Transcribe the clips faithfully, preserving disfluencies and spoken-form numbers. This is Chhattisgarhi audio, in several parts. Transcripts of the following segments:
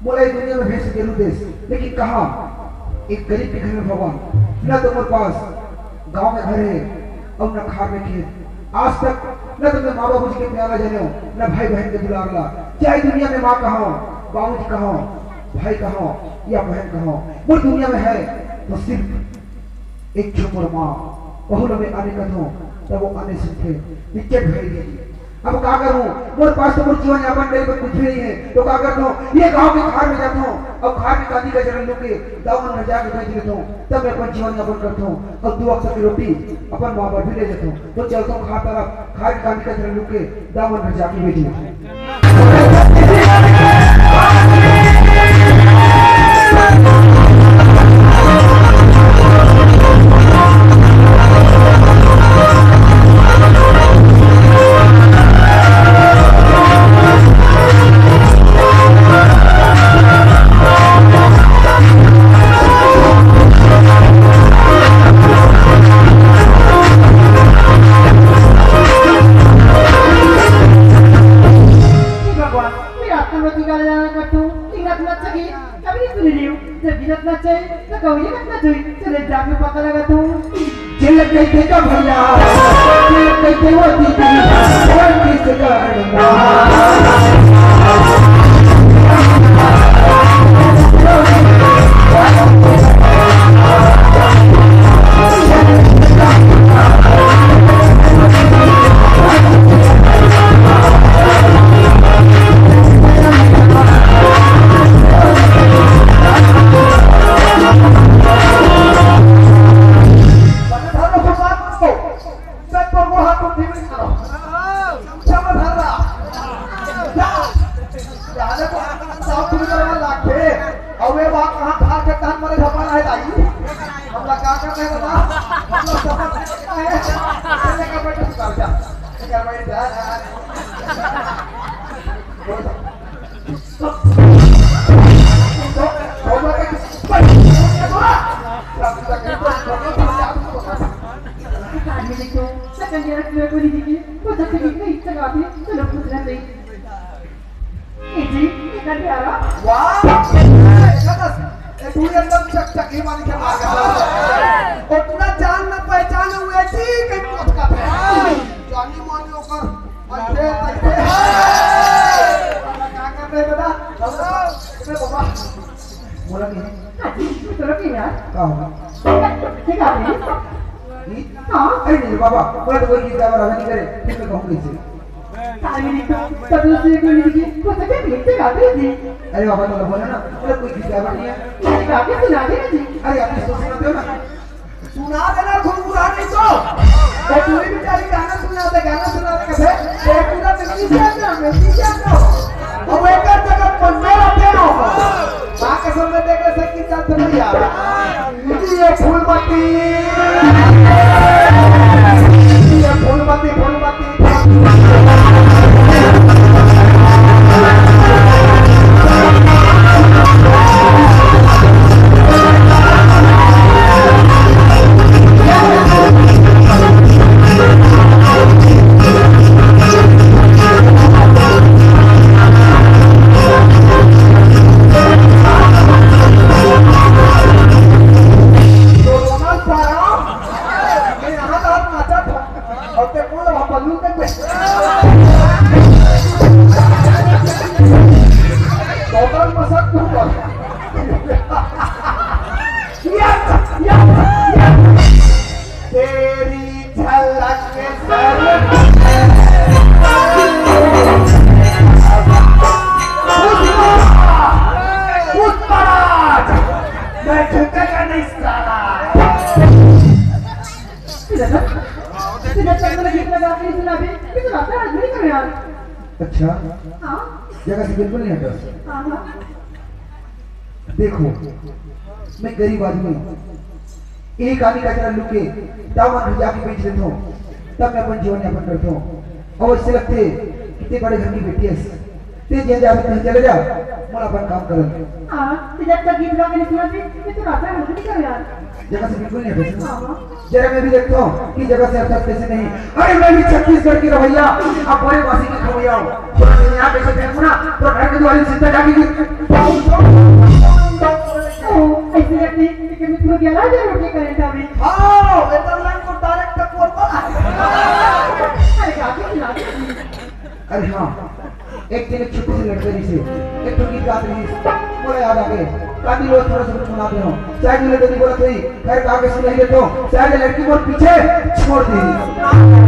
मोला ये दुनिया में भैंस जरूर देस, लेकिन कहाँ? एक गरीब के घर में भगवान, न तो मोर पास गांव में घर है और न खार में खेत। आज तक न तो मैं माँ बाबू जी के प्यार ला जाने हूँ, न भाई बहन के दुलार ला। चाहे दुनिया में माँ कहाँ, बाबू जी कहाँ, भाई कहाँ या बहन कहाँ, मोर दुनिया में है तो सिर्फ एक छोर माँ। बहू ला मैं आने कथों, तब वो आने सुनथे, निच्चट भाई जी। अब का करूं? मोर पास तो मोर जीवन यापन करे बर कुछ भी नहीं है, तो का करथों? ये गांव के खार में जाथों, अउ खार के कांदी कचरा लूके दामन में जाके बेच लेथों, तब मैं अपन जीवन यापन करथों, अउ दू वक्त की रोटी अपन माँ बर भी ले जाथों। तो चलथों खार तरफ, खार के कांदी कचरा लूके दामन में जाके बेच लेथों। हे भगवान, मैं रात में रोटी का ले जाना करता हूँ, तीन हाथ नच सकी, कभी नहीं सुनी लियो, जब गिरत नच चाहिए, तो कभी नहीं नचना चाहिए, चले जाग में पता लगा तू। झिलक गई थे का भैया, झिलक गई थे वो दीदी, और किस का अड़ंगा। मैं तो वो हाथ उठी में खड़ा हूँ। चमचा में धर रहा। जा। जाने को साफ सुथरा वाला लाखे। अब ये बात कहाँ खा के कान मारे झपा रहा है दाई? हम लोग क्या कर रहे हैं बता? हम लोग समझ नहीं है। चले का बैठ जा, जा। चले का बैठ जा। आदमी देखो, सकंजर में कोई नहीं दिखी, वो तो ठीक नहीं, इच्छा काफी, चलो पूछना चाहिए। ए जी, ये कर दिया रहा। वाह! ए, तू एकदम चकचकी मार के मार के। उतना जान न पहचान हुए जी, कहीं पहुंच का थे। जानी मानी होकर, ऐसे, ऐसे। क्या कर रहे बेटा? अरे बाबा। बोला नहीं। हाँ जी, मैं तो रुकी यार। का होगा? ठीक है, ठीक है। हाँ। अरे नहीं बाबा, मैं तो कोई गीत गावा नहीं करे, फिर मैं कहूँ कैसे? सारे मिनट तो, तब तो सिर्फ कोई नहीं, वो तो क्या गीत गाते जी? अरे बाबा, तो बोला ना, मतलब कोई गीत गावा नहीं है। अरे गा के सुना दे ना जी। अरे आप इसको सुना दो ना। सुना देना, गुनगुना नहीं तो। वो पूरी बेचारी गाना सुना दे, गाना सुना दे, कैसे? ये पूरा म्यूजिशियन ना, म्यूजिशियन ना। अब एक जगह पर मेरा तेरो। माँ कसम में देख ले, सर की जात नहीं यार। ये फूलमती, ये फूलमती, फूलमती। मैं यहाँ तो नाचा था। और ते बोल, वहाँ बलून तक में। टोटल मसक तू कर। Yes, yes, yes. तेरी झलक सर। पुष्पराज, पुष्पराज, मैं झुकेगा नहीं साला। सुना था? सुना था, मैंने गीत लगा के सुना भी, मैं सुनाता आज नहीं करो यार। अच्छा। हाँ। जगह से बिल्कुल नहीं हटा। हाँ, हाँ। देखो, मैं गरीब आदमी हूँ। एक आनी कचरा लुके, दामन भिजा के बेच लेता हूँ, तब मैं अपन जीवन यापन करता हूँ। और इससे लगते कितने बड़े घर की बेटी है। ते जेन जात हस तेन चले जा, मोला अपन काम करन दे। हाँ, ते जब तक गीत गा के नहीं सुनाती, मैं तो रास्ता में नहीं जाऊँ यार। जगह से बिल्कुल नहीं हटस। हाँ, हाँ। जरा मैं भी देखता हूँ कि जगह से हटस कैसे नहीं। अरे मैं भी छत्तीसगढ़ की रवैया, अब बड़े वासी की खवैया हूँ। थोड़ा देर यहाँ कैसे फेंकू ना, तो घर के द्वारे सीधा जाके गिर। ओ, ऐसी लगती है कि मैं पूरा ग्यारह हजार रुपये करंट आ गई। हाँ, वेतन लाइन को डायरेक्ट तक और पर। अरे, गा के सुना दे। अरे हाँ, एक दिन एक छोटी सी लड़की रहिस हे, एक ठो गीत गात रहिस, मोला याद आ गे। का दिल वो थोड़ा सा गुनगुना दे हूँ। शायद मैं तेरी बोलत हुई, खैर का के सुनाई देता हूँ। शायद ये लड़की मोर पीछे छोड़ दी।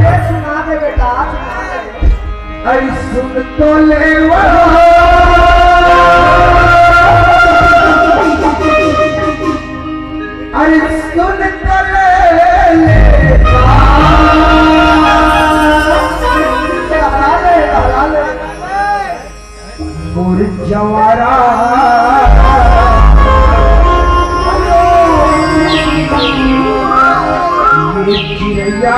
अरे सुना दे बेटा, सुना दे। अरे सुन तो ले वो। अरे सुन तो ले, ले। मोर जवारा, ये चिड़ैया।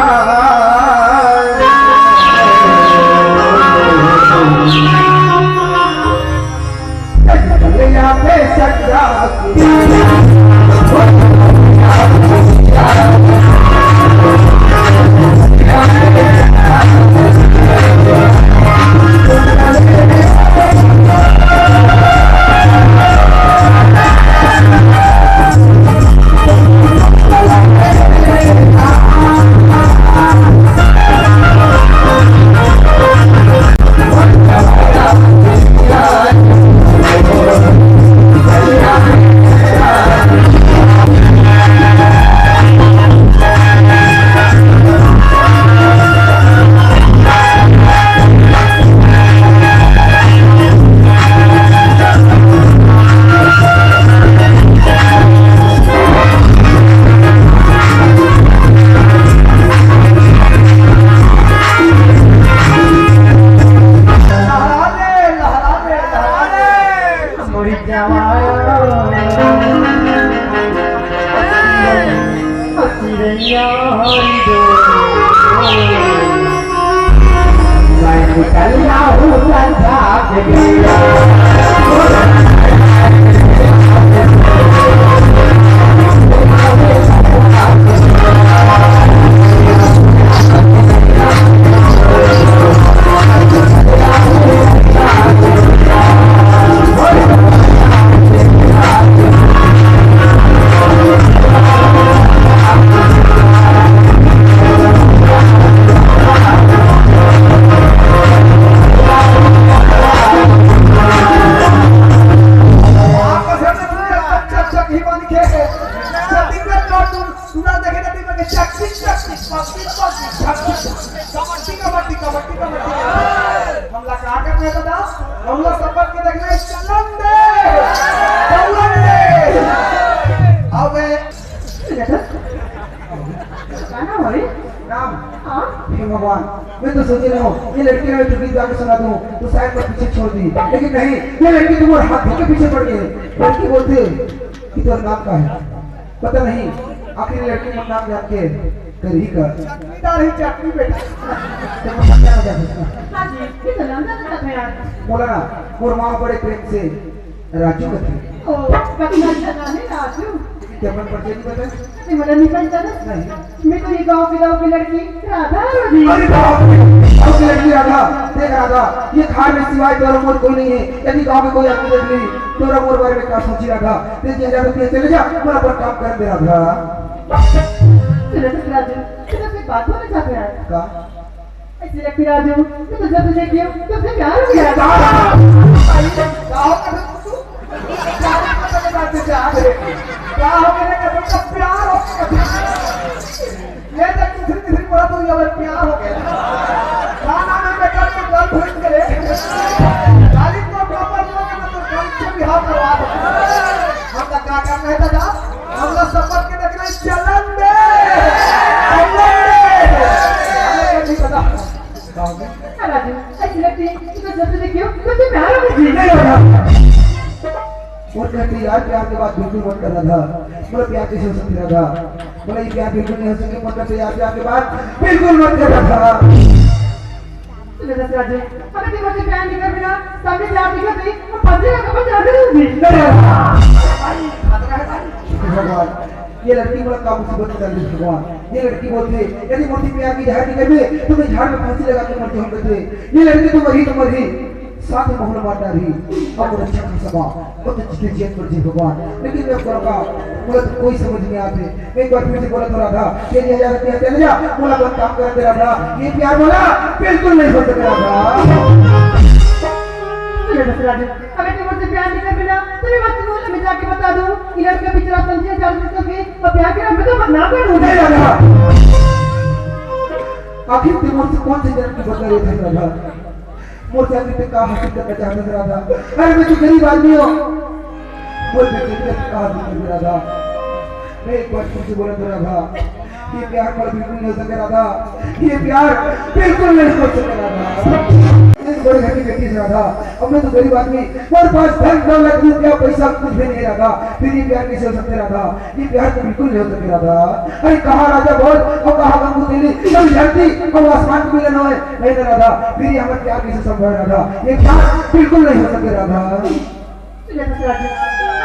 लहरा ले, लहरा ले, लहरा ले। मोरी जवान। चिड़ैया होई दो। मैं निकल जाऊँ संझा के बेरा। हमला का करना है दादा? हमला सब के देखना है, चलन दे, चलन दे। अबे, गाना हो रे? राम। हाँ? हे भगवान, मैं तो सोचे रहा हूँ, ये लड़की ने तो गीत गा के सुना दूँ, तो शायद मैं पीछे छोड़ दी। लेकिन नहीं, ये लड़की तो मोर हाथी के पीछे पड़ गई। लड़की बोलते कि तोर नाम का है? पता नहीं, आखिर लड़की मन नाम जान के करही का? चटनीदार ही चटनी बेटा। तो मैं क्या हो जाता? हाँ जी, ये तो लंदन का था यार। बोला ना, मोर माँ बड़े प्रेम से राजू कथे। ओ, कतना अच्छा नाम है राजू। ते मन परिचय नहीं बताए? अरे, मोला नहीं पहचाना। नहीं। मैं तो ये गांव के, गांव की लड़की राधा हूँ जी। अरे बाप रे, गांव की लड़की राधा, देख राधा, ये खार में सिवाय तोरा मोर कोई नहीं है। यदि गांव में कोई आदमी देख ली, तोरा मोर बारे में का सोची राधा? ते जे जा सकती है, चले जा, मोला अपन काम करन दे राधा। सुनो तो राजू, तू तो फिर बात होना चाहते हैं। का? ऐसी लगती राजू, मैं तो जब से देखी हूँ, तब से प्यार हो गया। का? भाई, का हो गया तू? का हो गया रे? का प्यार हो गया? ले देख, दूसरी, तीसरी पढ़ा तो ये प्यार हो गया। का नाम है बेटा, तो गर्लफ्रेंड करे। गाली तो प्रॉपर लोग हैं, तो गर्ल से बिहाव करवा दो। हम तो का करना है दादा? हम लोग सब के देखना है, चलन दे, चलन दे। अरे, ये नहीं पता। राजू, ऐसी लगती है कि मैं जब से देखी हूँ, तब से प्यार हो गया। नहीं होगा। और कहती, यार, प्यार के बात बिल्कुल मत कर राधा। बोले, प्यार कैसे हो सकती राधा? बोले, ये प्यार बिल्कुल नहीं हो सकती, मत करते यार, प्यार के बात बिल्कुल मत कर राधा। राजू, अगर तुम मुझसे प्यार नहीं कर बिना, सामने प्यार दिखा दे, और फंसे ना कपड़ चढ़ा दे। भगवान, ये लड़की मोला का मुसीबत में डाल दी भगवान। ये लड़की बोलते, यदि मोती प्यार की जहर निकल गई, तो मैं झाड़ में फांसी लगा के मर जाऊंगा। ये लड़की तो मरी तो मरी, साथ में बहुल मार डाली। अब वो अच्छा खासा बा, वो तो जितने जियत पर जी भगवान। लेकिन मैं बोला का, बोला तो कोई समझ नहीं आते। मैं एक बार फिर से बोला तो राधा, ये नहीं जा सकती है, चले जा, बोला बहुत काम कर दे राधा। ये प्यार बोला, बिल्कुल नहीं हो सकता राधा। सुनो दशरथ, अगर तुम मुझसे प्यार नहीं कर बिना, तो मैं मत बोल, मैं जाके बता दूं, ये लड़का बेचारा समझे, जान सकते थे, और प्यार के नाम पे तो बदनाम कर दूंगा। नहीं राधा, आखिर तुम मुझसे कौन से जन्म की बदला लेते राधा? मोर से आखिर ते का हासिल करना चाहते थे राधा? अरे मैं तो गरीब आदमी हूँ। मोर से आखिर ते का हासिल करना राधा? मैं एक बार फिर से बोला तो राधा, ये प्यार पर बिल्कुल नहीं हो सके राधा, ये प्यार बिल्कुल नहीं हो सके राधा। मैं तो बड़े घर की बेटी से राधा, अब मैं तो गरीब आदमी, मेरे पास धन दौलत रुपया पैसा कुछ भी नहीं राधा, फिर ये प्यार कैसे हो सकते राधा? ये प्यार तो बिल्कुल नहीं हो सकते राधा। अरे कहाँ राजा भोज और कहाँ गंगू तेली, कभी धरती और आसमान को मिलन होए, नहीं ना राधा, फिर ये हमारे प्यार कैसे संभव है राधा? ये प्यार बिल्कुल नहीं हो सकते राधा। सुनो दशरथ राजू,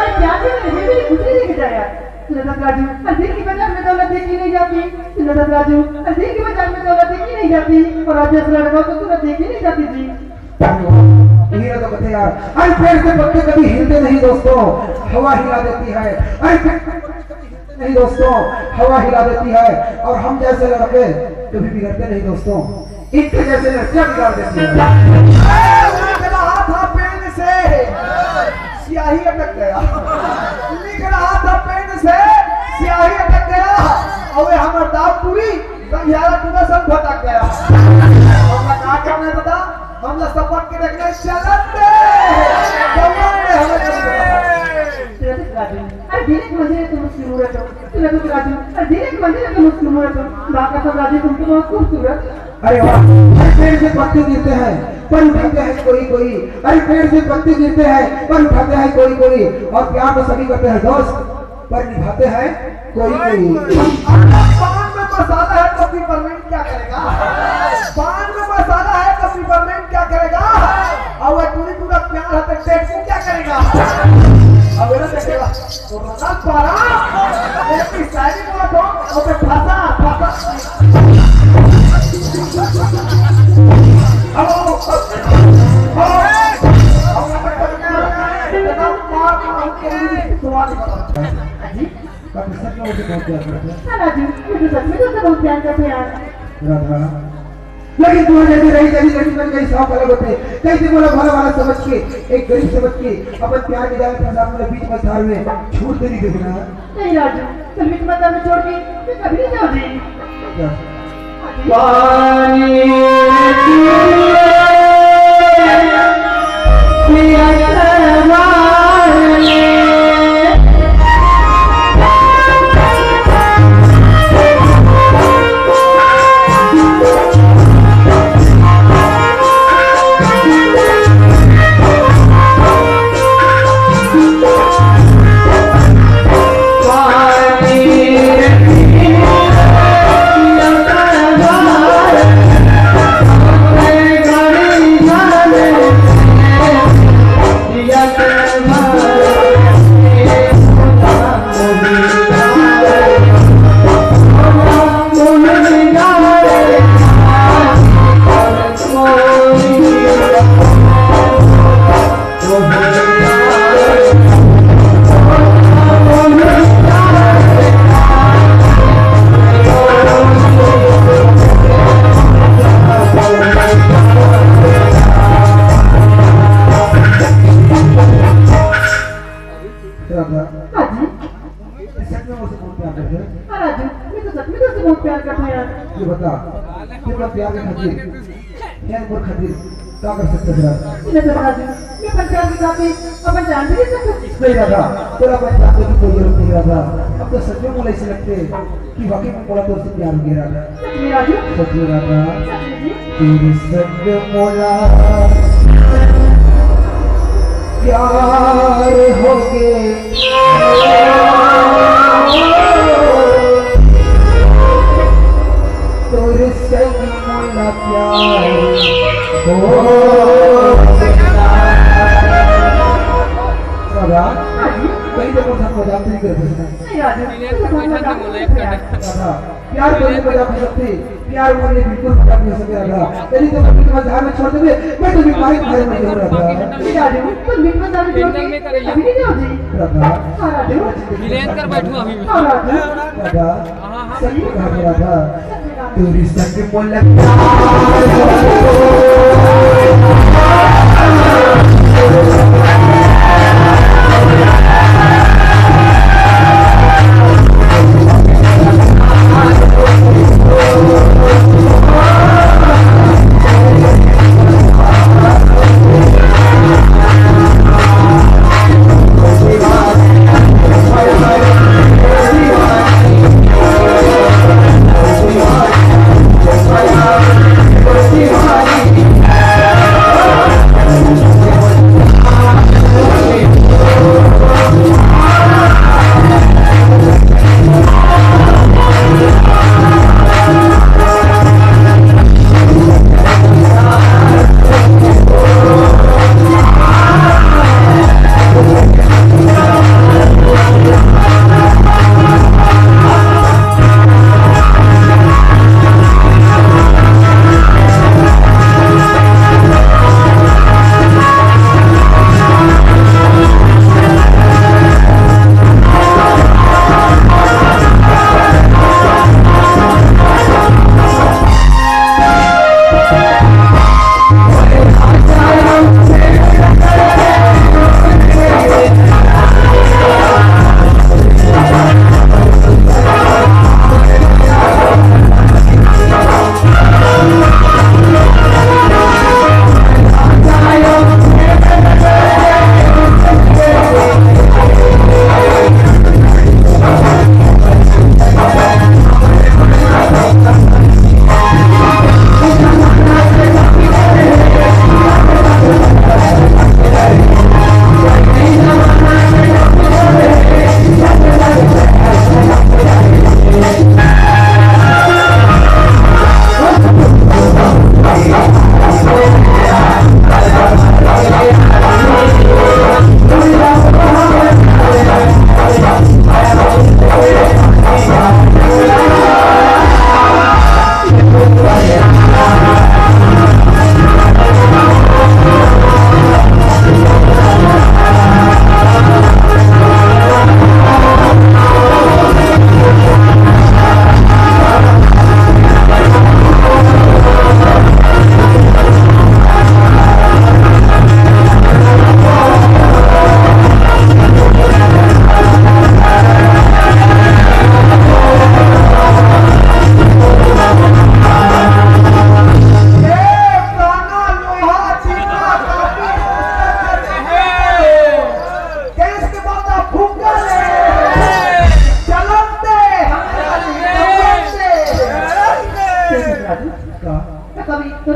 अरे प्यार के लिए मेरे कुछ नहीं देखा जाए यार। सुनो दशरथ राजू, अरे दिल की बाजार में दौलत देखी नहीं जाती। सुनो दशरथ राजू, अरे दिल की बाजार में दौलत देखी नहीं जाती, और राजा से लड़का तो सूरत देखी नहीं जाती जी। अरे वाह, ये तो कहते यार, अरे पेड़ के पत्ते कभी हिलते नहीं दोस्तों, हवा हिला देती है। अरे पेड़ के पत्ते कभी हिलते नहीं दोस्तों, हवा हिला देती है। और हम जैसे लड़के कभी बिगड़ते नहीं दोस्तों, इनके जैसे लड़कियां बिगाड़ देती है। लिख रहा था पेन से, स्याही अटक गया। लिख रहा था पेन से, स्याही अटक गया। और ये हमारे दाम पूरी तो यार पूरा सब भटक गया। हमला का करना है दादा? हमला सपट के देखना है, चलन दे। चलन दे, हमें चलन दे। तुरंत राजू, अरे धीरे से मंदिर है, तुम उसकी मूरत हो। तुरंत राजू, अरे धीरे से मंदिर है, तुम उसकी मूरत हो। बाप का सब राजू, तुम तो बहुत खूबसूरत। अरे वाह, हर पेड़ से पत्ते गिरते हैं, पर उठाते हैं कोई कोई। अरे पेड़ से पत्ते गिरते हैं, पर उठाते हैं कोई कोई। और प्यार तो सभी करते हैं दोस्त, पर निभाते हैं कोई कोई। अगर पान में मसाला है तो पिपरमेंट क्या करेगा? पान में मसाला है तो पिपरमेंट क्या करेगा? और वह पूरी पूरा प्यार है तो टेम्पू क्या करेगा? अब मेरे से कहेगा, तो मसाल पारा, मेरे की शायरी बोला तो, ओके फंसा, फंसा। हेलो, हेलो, हेलो, इतना मार मार के तुम्हारी बात। जी? बाकी सच में मुझे बहुत प्यार करते हैं। हाँ राजू, मैं तो सच में तुझसे बहुत प्यार करते हैं यार। राधा, लेकिन तू जैसे रही, तेरी लड़की बन गई, साफ अलग होते। कहीं से बोला भला वाला समझ के, एक गरीब समझ के, अपन प्यार के जाल में फंसा, अपने बीच में धार में छोड़ देनी देखना। नहीं राजू, तुम बीच में धार में छोड़ के मैं कभी नहीं जाऊंगी। क्या? पानी पिया करवाए। राधा, हाँ जी। ये सच में मुझसे बहुत प्यार करते हैं? हाँ राजू, मैं तो सच में तुझसे बहुत प्यार करते हैं यार। ये बता, तू अपने प्यार के खातिर, प्यार के खातिर क्या कर सकते हैं राधा? ये तो राजू, मैं अपने प्यार के खातिर अपन जान भी दे सकते। नहीं राधा, तेरा अपने प्यार की कोई जरूरत नहीं राधा। अब तो सच में मुझे ऐसे लगते हैं कि वाकई में मोला तोर से प्यार हो गया राधा। सच में राजू? सच में राधा। सच में जी? तेरे संग मोला प्यार हो गया। तेरे संग मोला प्यार प्यार बोलने मजाक हो सकती, प्यार बोलने बिल्कुल मजाक नहीं हो सकता राधा। यदि तुम अपनी मजाक में छोड़ देंगे, मैं तो बीमारी तुम्हारे में जरूर राधा। राजू, तुम बिल्कुल दारू छोड़ के अभी नहीं जाओ जी। राधा। हाँ, राजू। मिलेन कर बैठू अभी मैं। हाँ, राजू। राधा। हाँ, हाँ, हाँ। सच में कहा था राधा। तेरी सच बोल। ए, पुराना लोहा, चीना, कांटी, पुस्तक के ढेर। गैस के बदला फूका ले। चलते, चलते। का? तो कभी तो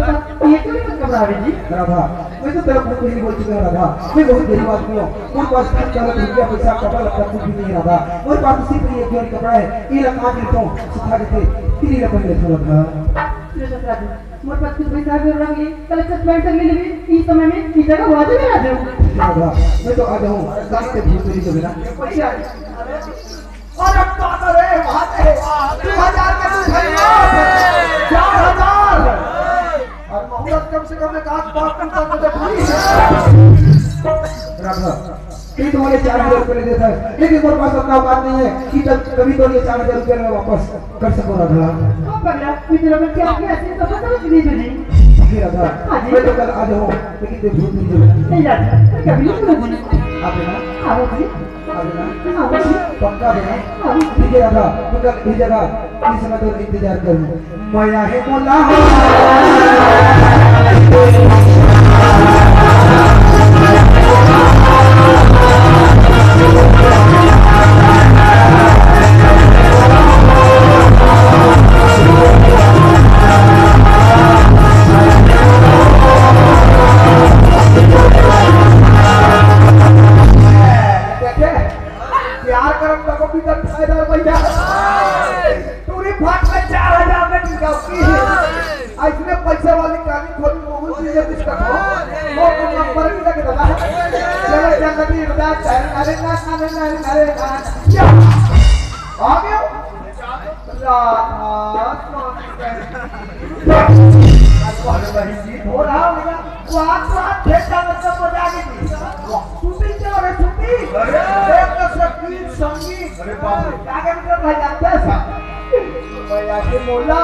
ये क्यों नहीं घबरा रही जी? राधा, मैं तो तेरा बहुत पहले बोल चुका हूँ राधा, मैं बहुत गरीब आदमी हूँ, मेरे पास धन दौलत, रुपया, पैसा, कपड़ा लत्ता कुछ भी नहीं है राधा, मेरे पास तो सिर्फ ये एक जोड़ी कपड़ा है, ये ला काट लेता हूँ, सुखा के थे, फिर ये ला पहन लेता हूँ राधा। लो ससुरा जी, मोर पास कुछ पैसा भी रख ले, कल से पैसा ले लेबे, इस समय में इस जगह वादे में आ जाओ। राधा, मैं तो आ जाऊँ, कल से भूत नहीं जगह ना। पैसा। अरे बाप रे, बाप रे। दो हजार का तू खरीदो। चार हजार। और मुहूर्त कम से कम एक आध बार तू कर दे पूरी। राधा, ये तो मुझे चार हजार रुपये दे देता है, लेकिन मेरे पास उतना औकात नहीं है कि जब कभी तो ये चार हजार रुपये मैं वापस कर सकूँ राधा। ओ पगला, मैं तेरा मन क्या क्या ऐसे तो समझ नहीं तुझे। ठीक है राधा, हाँ जी। मैं तो कल आ जाऊँ, लेकिन ये भूत नहीं जरूर। नहीं राधा, मैं कभी नहीं सुनूंगी। आप है ना? हाँ जी। पक्का है ना? ठीक है राधा, मैं कल इस जगह इस समय तो इंतजार करूँ। मया है बोला। देखे, प्यार करम तको भी तो फायदा भैया। टूरी फाट में चार हजार में बिकाऊ की। ऐसने पैसे वाली कहानी थोड़ी बहुत चीजें कुछ करो। वो तो नंबर भी लगे दादा। चलो, चल लगी दादा, अरे ना, अरे ना, अरे ना। क्या? आ गया? अरे बहिन जी, हो रहा हो गया। वो आप तो आप खेत का मतलब बजा के दी। सुती क्या रे सुती? अरे। एक तो संगीत, संगीत। अरे बाप रे। क्या क्या मतलब भाई जानते हैं सब? भैया के मोला।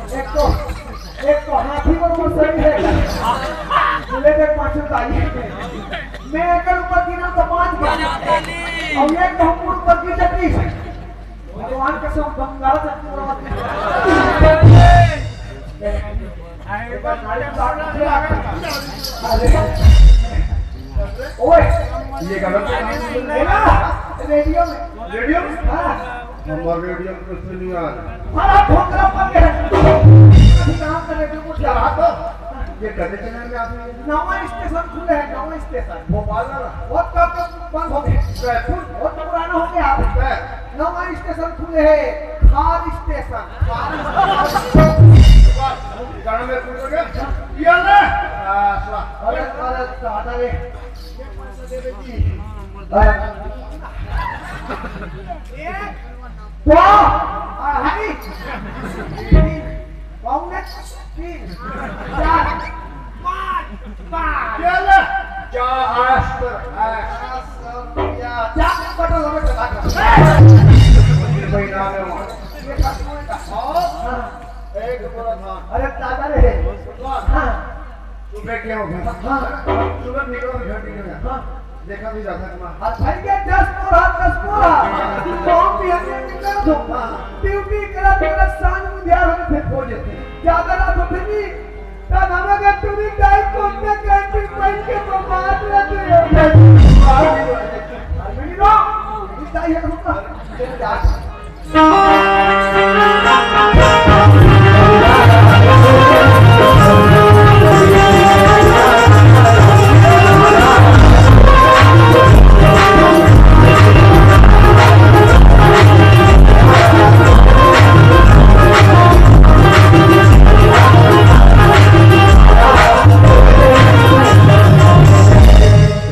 एक तो, एक तो हाथी बरोबर सही है, बोले के पाछू ताई, मैं एकर ऊपर गिरम तो बांच गया, और एक तो हम ऊपर गिर जाती। भगवान कसम, बंगाल से पूरा अरे, ओए, ये गलत है ना? रेडियो में। रेडियो में? हाँ। हमारे रेडियो में कुछ नहीं आ रहा। हमारा भोकरा बन गया। अभी काम कर रहे थे, कुछ क्या बात हो? ये कदे चैनल में आप लोग? नवा स्टेशन खुले है, नवा स्टेशन। भोपाल वाला? वो तो अब बंद हो गया। जयपुर? वो तो पुराना हो गया। जय। नवा स्टेशन खुले है, खार स्टेशन। खार स्टेशन। गाना में पूछ गया? ये ले। आ, सुना। अरे, अरे, दादा रे। ये पैसा दे दे जी। अरे। तो, आ, हनी। पाउंड है? तीन, चार, पाँच, पाँच। ये ले। क्या आस्तर है? पाँच सौ रुपया। जा, बटन लगा के काट। भाई नाम है वहाँ। ये खत्म होने का। और हाँ। एक बोला था। अरे दादा रे। हाँ। सुबह क्या हो गया? हाँ। सुबह निकलो, घर निकल गया। हाँ। देखा भी राधा कुमार। और भाई ये दस बोरा, दस बोरा। कौन भी हमें निकल दो। हाँ। ड्यूटी करा, करा, शाम को ग्यारह बजे फिर पहुंच जाते हैं। ज्यादा रात होते नहीं। तब हमें अगर तू भी टाइम को उठते, कैंटीन पहन के बर्बाद रहते हैं। और मिली ना, मिलता ही है हमको। चलो जा।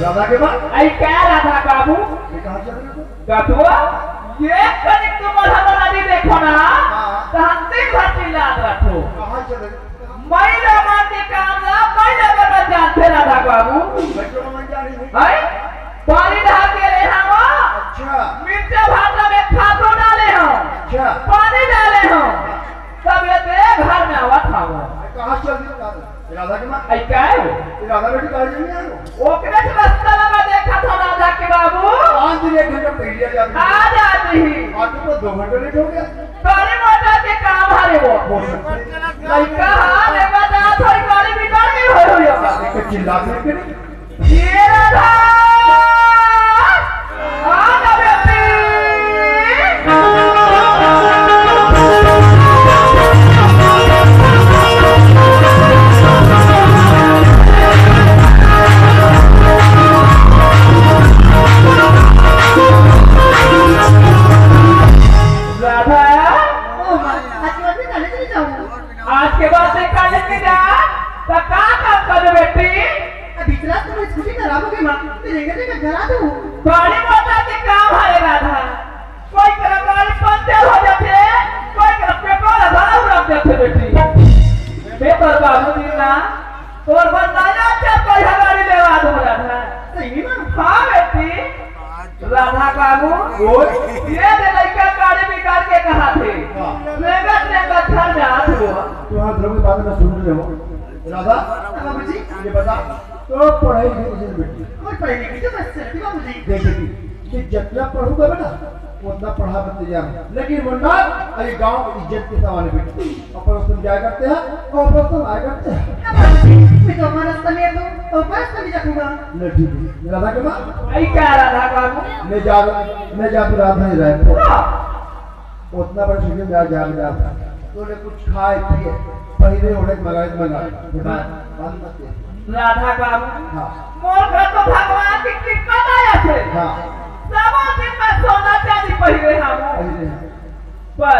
राधा के बाद? आई क्या राधा बाबू? ये कहाँ चल रहे हो? गधुआ, ये कनिक तुम राधा नदी देखो ना, हाँ। तो हम दिन भर चिल्लात रखो। कहाँ चल रहे हो? मैं लोगन के काम ला, मैं लोगन ला जानते राधा बाबू। मैं तो मन जानी नहीं। हैं? पानी ढाल के ले हवा। अच्छा। मिर्चा भाटा में खादो डाले हम। अच्छा। पानी डाले हम। तब ये देख घर में आवत हवा। कहाँ चल रही हो? राधा के माँ। आई काय हो? राधा बेटी गाड़ी में आ रहो। ओकरे से रास्ता लगा देखा था राधा के बाबू। पाँच दिन एक घंटा पहले आ जाती। आ जाती ही। आज तो दो घंटे लेट हो गया। गाड़ी मोटर के काम हरे वो। हो सकता है। लड़का हाँ, लेकर जा, थोड़ी गाड़ी भी डर गई हो, हो, हो। एक तो चिल्ला के ये राधा! आ ना बेटी! राधा! ओ माँ, आज के बाद मैं कॉलेज नहीं जाऊंगा। आज के बाद मैं कॉलेज माँ, तेरे घर का घर आ तू। बड़ी मोटा के काम है राधा। कोई करा गाड़ी पंचर हो जाथे, कोई करा पेट्रोल भरा हो जाथे बेटी। मैं तोर बाबूजी ना, तोर बर नया चार पहिया गाड़ी लेवा दूँ राधा। सही में माँ? हाँ बेटी। राधा बाबू, बोल। ये दे लइका गाड़ी बिगाड़ के कहा थे। हाँ। लेगा तेरे घर में आ तू। तुम्हारे घर में बात मैं सुन रहे हो। राधा, बाबूजी। ये बता, तो पढ़ाई लिखाई कैसे बेटी? कोई पढ़ाई लिखाई तो बस चलती बाबूजी। देख बेटी, तू जितना पढ़ूगा ना, उतना पढ़ा पर तैयार है। लेकिन मुन्ना, अरे गांव की इज्जत के सवाल है बेटी। और पड़ोस में जाया करते हैं, और पड़ोस में आया करते हैं। बाबूजी, मैं तो हमारा समय तो, और बस में जाऊंगा। ले ठीक है, राधा के माँ। भाई क्या राधा बाबू? ले जा, ले जा तू राधा ही रहे। हाँ। उतना बड़े सुखी जा, जा, जा। तूने कुछ खाए पिए, पहिरे ओढ़े मंगाए, मंगा। बात, बात मत कर। राधा बाबू, हाँ। मोर घर तो भगवान की कृपा दया से। हाँ। सबो दिन मैं सोना चांदी पहिरे हूँ। पहिरे हूँ। पर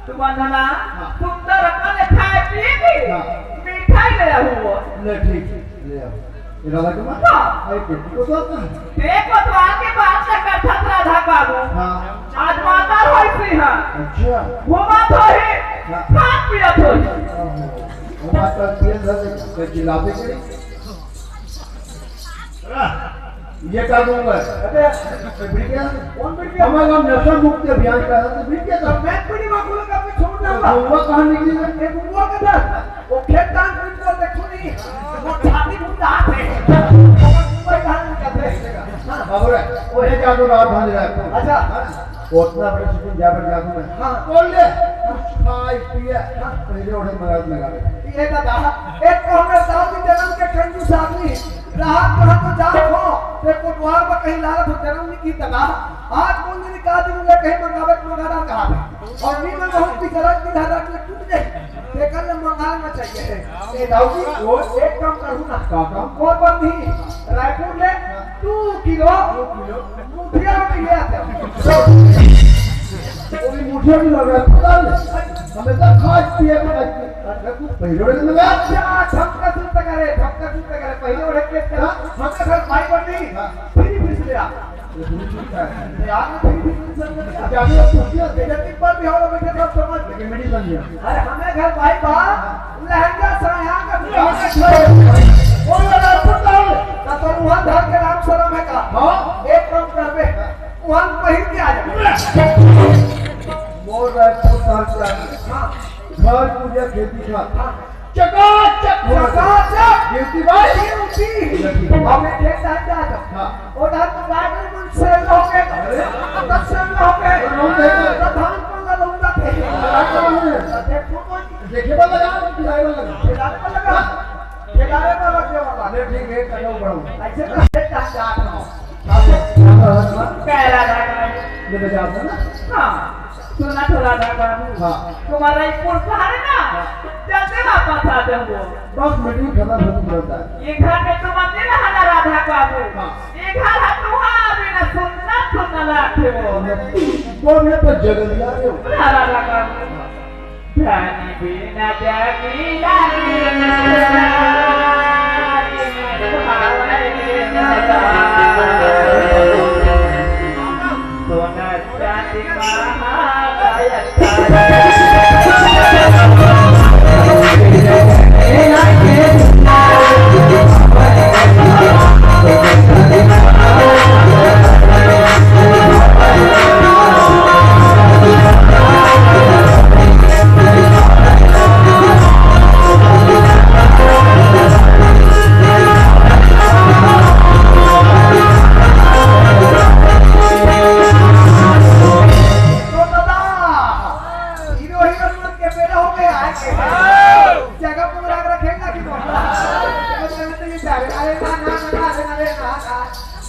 तू बंधना, हाँ। सुंदर अपन खाए पिए की हाँ। मिठाई ले आऊँ। ले ठीक, ले आओ। ये राधा के माँ? हाँ। अरे, बेटी को तो आता है। देख, कोतवाल के बात न करथस, राधा बाबू। हाँ। आज माता होइस हे। अच्छा। घूमत होही, हाँ। खात पियत होही। ओहो। वो बात कर पियत होही, कोई चिल्लाते करी। ये का दूंगा? अबे, बिटिया? कौन बिटिया? हमारा नाम नशा मुक्त अभियान का है, तो बिटिया तो मैं पीढ़ी में बोलूंगा, मैं छोड़ दूंगा। तो वो कहाँ निकली है? ये वो का था। वो खेत दान कुछ को देखो नहीं, वो छाती फूट रहा थे। वो कहाँ निकलते? हाँ, बाबू रे, वो ये क्या तो रात भांज रहा है। अच्छा। हाँ, उतना बड़े सुकून जाकर जादू में। हाँ। बोल ले, कुछ खाए पिए, हाँ। पहिरे ओढ़े महाराज में गावे। ये दादा, एक तो हमें दाऊ जी जन्म के कंजूस आदमी, राहत कहाँ तो जात हो, ते कोटवार में कहीं लालत हो, जन्म नहीं की तका। आज कौन दिन का दिन ले कहीं मंगावे तो मंगाना कहा था। और नी में बहुत की गरज की धारा के टूट गई। ते कल ले मंगाना चाहिए है। ए दाऊ जी, वो एक काम करूँ ना। का काम? और बंदी, रायपुर ले दो किलो, दो किलो। मुठिया में ले आते हैं। वो भी मुठिया में लग रहा है, पता नहीं। हमेशा खाए पिए, खाए पिए। अच्छा, कुछ पहिरे ओढ़े में लगा। अच्छा, धमका सुनता करे, धमका सुनता करे, पहिरे ओढ़े के क्या? हाँ? हमका घर भाई बन नहीं, हाँ। फिर भी फिर ले आ। ये भी ठीक है। यार, मैं फिर भी फिर समझ गया। अच्छा, अभी आप पूछिए। जब एक बार भी हो, मैं क्या समझ लेकिन मेरी समझिए। अरे, हमें घर भाई बा, लहंगा साया का दुकान है। वो वाला कुत्ता है। तो तुम वहाँ धर के राम शर्म है का? हाँ। एक काम कर बे, वहाँ पहिर के आ जा। बोल रहा है, कुत्ता क्या? हाँ। घर पूजा खेती का। हाँ। चकाचक हो रहा है। चकाचक। ड्यूटी भाई। ड्यूटी। लगी। अब एक खेत है क्या? हाँ। वो धान तो गाय में मन से लोगे। अरे। तब से लोगे। तो लोग देखे। तो धान को ना लोग ना थे। हाँ, तो लोग हैं। तो देखो कौन देखे वाला यार, खिलाए वाला लगा। खिलाने वाला लगा। खिलाने वाला लगा। ले ठीक है, करो बढ़ो। ऐसे तो खेत का चाट हो। आप, आप, आप, आप, ये बजा दो ना। हाँ, सुना तो राधा बाबू। हाँ। तुम्हारा एक पुरस्कार है ना? हाँ। जल्दी वापस आ जाऊंगा। बस मीटिंग खत्म होती रहता है। ये घर में तुम अकेले रहना राधा बाबू। हाँ। ये घर है तुम्हारा बिना सुन्ना सुन्ना लागे वो। वो भी तो जगह दिया रे। राधा बाबू। धनी बिना जगी लागी। भावे न दान। सोना चांदी कहाँ तो दादा, हीरो हीरोइन मन के बेरा हो गया है। जगह पूरा रखेगा कि बोल? अरे ना, ना, ना, अरे ना, अरे ना, ना।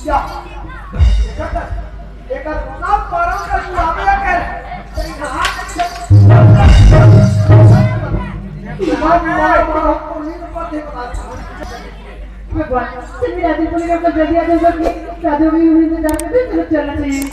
या। एकर सब परम के बुलावे के। तेरी हाथ से। तुम्हारी माँ, माँ, हम पुलिस पर थे बता। भगवान, सभी राधे पुलिस को जल्दी आ जाओ, सभी राधे भी उन्हें इंतजार करते हैं, चलो चलना चाहिए।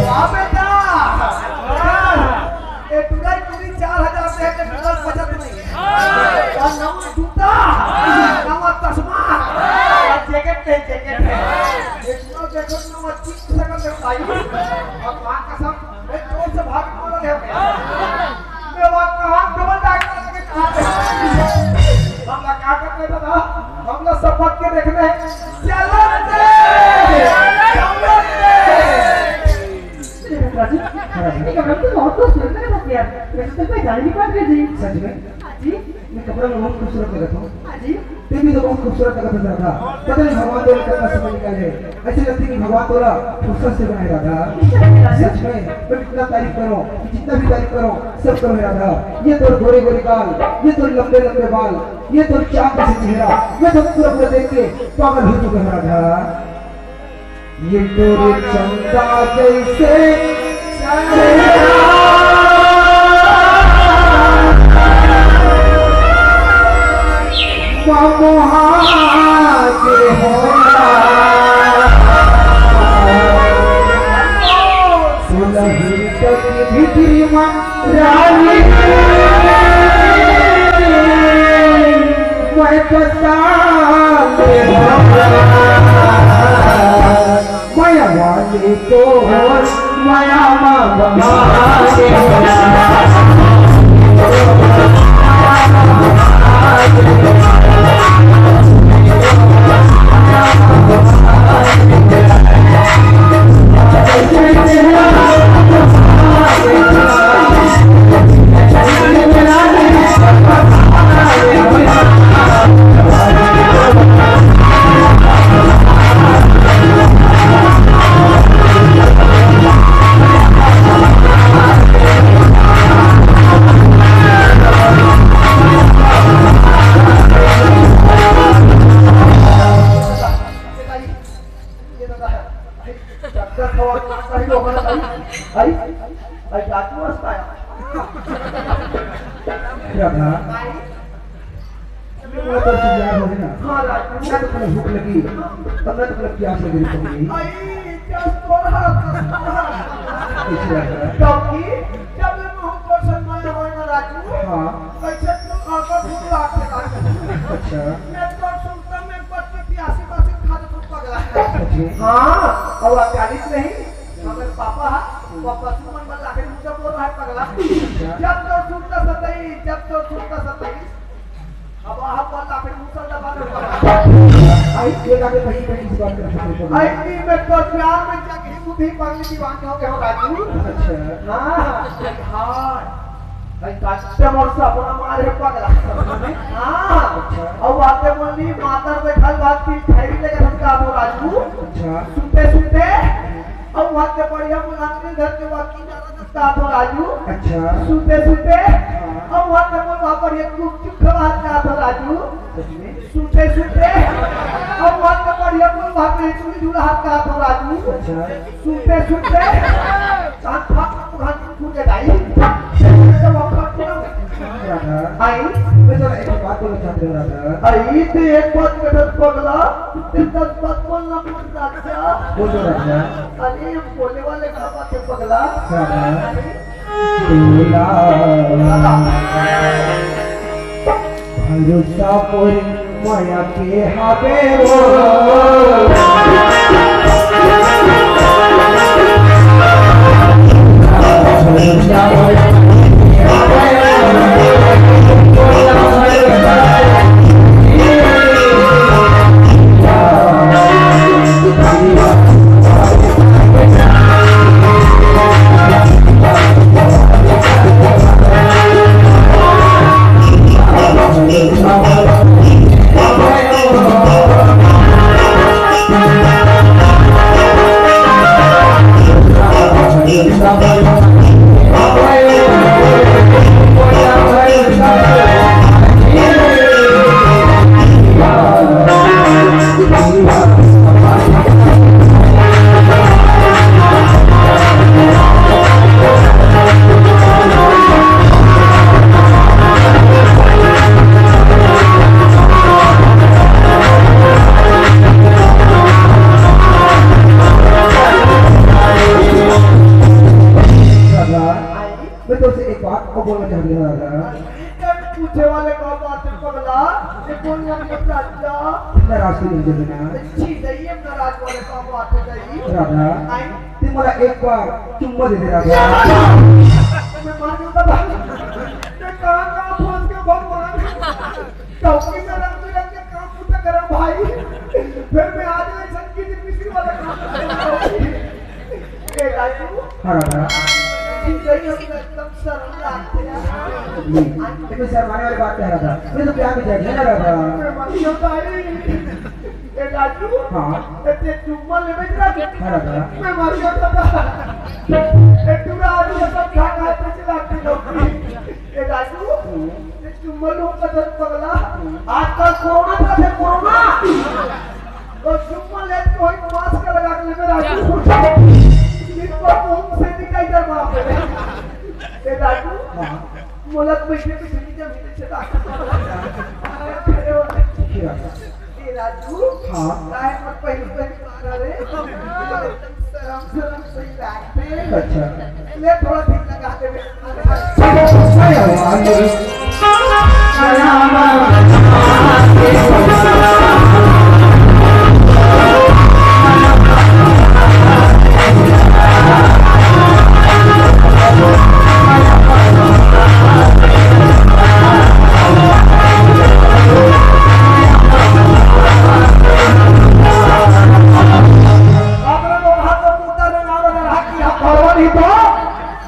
वाह बेटा, वाह। ए टुरा टुरी चार हजार से है, टुरा बचत नहीं। अउ नवा जूता, नवा चश्मा, अउ जैकेट नहीं, जैकेट है। ए टुरा देखो, नवा चीज सकल है भाई। भगवान कसम, मैं चोर से भाग के बोल रहे हो। मैं वहाँ कहाँ डबल डाक करके कहाँ पे? हम लोग क्या करते हैं दादा? हम लोग सब पक के देखने हैं। चलो रे! चलो रे! अरे राजू, हाँ। ये कपड़ा तो बहुत खूबसूरत लग रहा है यार। मैं तो तुम्हें पहचान नहीं पा रही थी। सच में? हाँ जी। ये कपड़ा में बहुत खूबसूरत लगा था। हाँ जी। ते भी तो बहुत खूबसूरत लगा था राधा। पता नहीं भगवान तोला कितना समय निकाले। ऐसे लगती कि भगवान तोला फुर्सत से बनाए राधा। सच में राजू। सच में, मैं कितना तारीफ करूं, जितना भी तारीफ करूं, सब कम है राधा। ये तोर गोरे गोरे गाल, ये तोर लंबे लंबे बाल, ये तोर चांद जैसे चेहरा, मैं तो पूरा पूरा देख के पागल हो चुका हूँ राधा। ये तोर चंदा जैसे चेहरा, मोहा के होला। दुलहिन तक भीतरी मा रानी, मैं पता ले होला। मया वाली तो मया मा बना के ये दादा, भाई, चक्कर खवा के कहीं लोग ना भाई, भाई, भाई, राजू हंसता है। क्या था? भाई। ये बोला तो तू यार हो ना। हाँ, राजू। मैं तो तुम्हें भूख लगी, तब मैं तुम्हें प्यास लगी, तुम नहीं। भाई, क्या बोला, क्या बोला? कुछ नहीं। क्योंकि जब मैं बहुत पसंद आया होगा, राजू। हाँ। कैसे तू आकर भूख लाग के लाग। अच्छा। मैं तो सुनता, मैं बच्चे प्यासी मासी खा के पगला। अच्छा। हाँ, और अकालिक नहीं, मगर पापा, वो पशु मन बल्ला के मुझे बोल रहा है पगला। अच्छा। जब तो सुनता सतई, जब तो सुनता सतई, अब आप बल्ला के मुसल दबा दे पगला। आई, ये गाने कहीं पे इस बात कर सकते हो। आई, मैं तो प्यार में जग ही बुद्धि पगली दीवानी हो गया हूँ राजू। अच्छा। हाँ, हाँ। भाई, काटे मोर से अपना मार है पगला। हाँ। अच्छा। अब आते बोली, मातर देखल बात की खैरी लेके धमका दो राजू। अच्छा। सुनते, सुनते, अब वहाँ के बढ़िया मुलाकात घर के वाकी जा रहा था दो राजू। अच्छा। सुनते, सुनते, हाँ। अब वहाँ के बोल, वहाँ पर एक गुपचुप खवा था दो राजू। सच में? सुनते, सुनते, अब वहाँ के बढ़िया बोल, वहाँ पे एक झूला हाथ का दो राजू। अच्छा। सुनते, सुनते, कान फाट, कान फूट के जाई। तो वो खट पूरा राधा। आई। मैं तोला एक बात बोलना चाहत हूँ, राधा। अरे, ते एक बात कहत पगला, ते दस बात बोलना पड़ राजा। बोलो, राधा। अरे, बोले वाले का बात है, पगला। राधा। अरे। बोला। भरोसा मोर मया के हावे हो। मैं तोसे एक बात को बोलना चाहत हूँ, राधा। पूछे वाले का बात है, पगला? ये कौन लंगोट राजा? नाराज तो नहीं जगना। अच्छी नहीं है, नाराज वाले का बात है, नहीं। राधा, आई। ते मोला एक बार चुम्मा दे दे, राधा। मैं मर गया था। मैं कहाँ, कहाँ फंस गया भगवान? चौकी में रंग बिरंग के काम पूछा करा भाई। फिर मैं आज ले छटकी थी, मिश्री वाला काम। ए राजू। हाँ, राधा। जी, सही है, एकदम शर्म लागते हैं। नहीं, ये कोई शर्माने वाली बात नहीं, राधा। मैं तो प्यार में जाएगी ना, राधा। मैं मर गया भाई। ए राजू। हाँ। ए ते चुम्मा लेवे के राजू। हाँ, राधा। मैं मर गया था। ए तू राजू सब खा खा के चलाते लोग। ए राजू। हम्म। ए चुम्मा लो कदर पगला। हम्म। आजकल कोरोना था, थे कोरोना। तो चुम्मा ले तो ही मास्क लगा के लेवे राजू। दिन भर मुंह से निकल जा बाप रे। ए राजू, हाँ। मोला तो बैठे बैठे नहीं जमीन से बात। ए राजू, हाँ। काहे पर पहली पहली बार आ रे? शरम शरम सही लागते। अच्छा। ले थोड़ा ठीक लगा दे।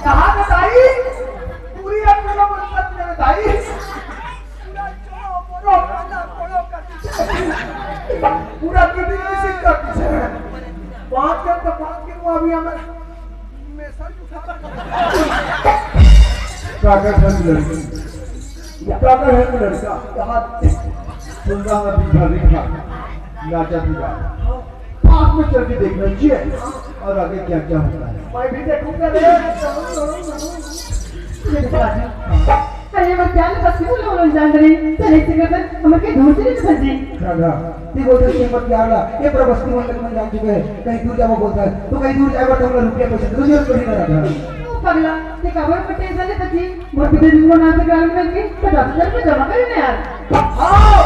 कहाँ बताई? पूरी अपने को मत मेरे भाई। पूरा वीडियो रिसीव कर दीजिए। पाँच दिन तो पाँच दिन वो अभी हमें मैसेज उठा। काका खान लड़की, काका है लड़का। यहाँ सुनना है भिखारी खान नाचा भी गा। पास में चल के देखना चाहिए और आगे क्या क्या होता है। मैं भी देखूंगा रे। ये देखो राजू। अरे, मैं क्या नहीं बस किसी लोगों ने जान रही। चल, एक सेकंड, हमर के दूर से नहीं समझी। राधा, तू बोलता है कि मत यार ला, ये पूरा बस्ती में तक मैं जान चुके हैं। कहीं दूर जावा बोलता है, तो कहीं दूर जावा तो हमरा रुपया पैसा तो जरूरत पड़ी ना राधा। ओ पगला, ते काबर पर टेंशन लेता जी? मोर पिता जी को नाम से गाल में के पचास हजार रुपये जमा करे ना यार। हाँ,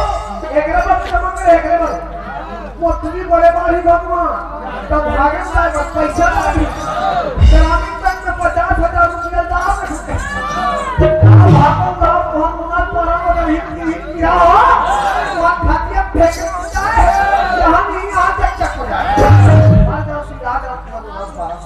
एकरे बाद जमा करे, एकरे बाद। मोटरी बड़े बाढ़ी भगवान, तब भागे जाए बस पैसा लागी। ग्रामीण बैंक में पचास हजार रुपया डाल दे। अब भागो, भागो, भगवान पड़ा हो, हिंदी, हिंदी, हाँ। वहाँ खातिया फेंक के जाए, यहाँ नहीं, यहाँ चक चक हो जाए। आ जाओ, सीधा जाओ, भगवान पास।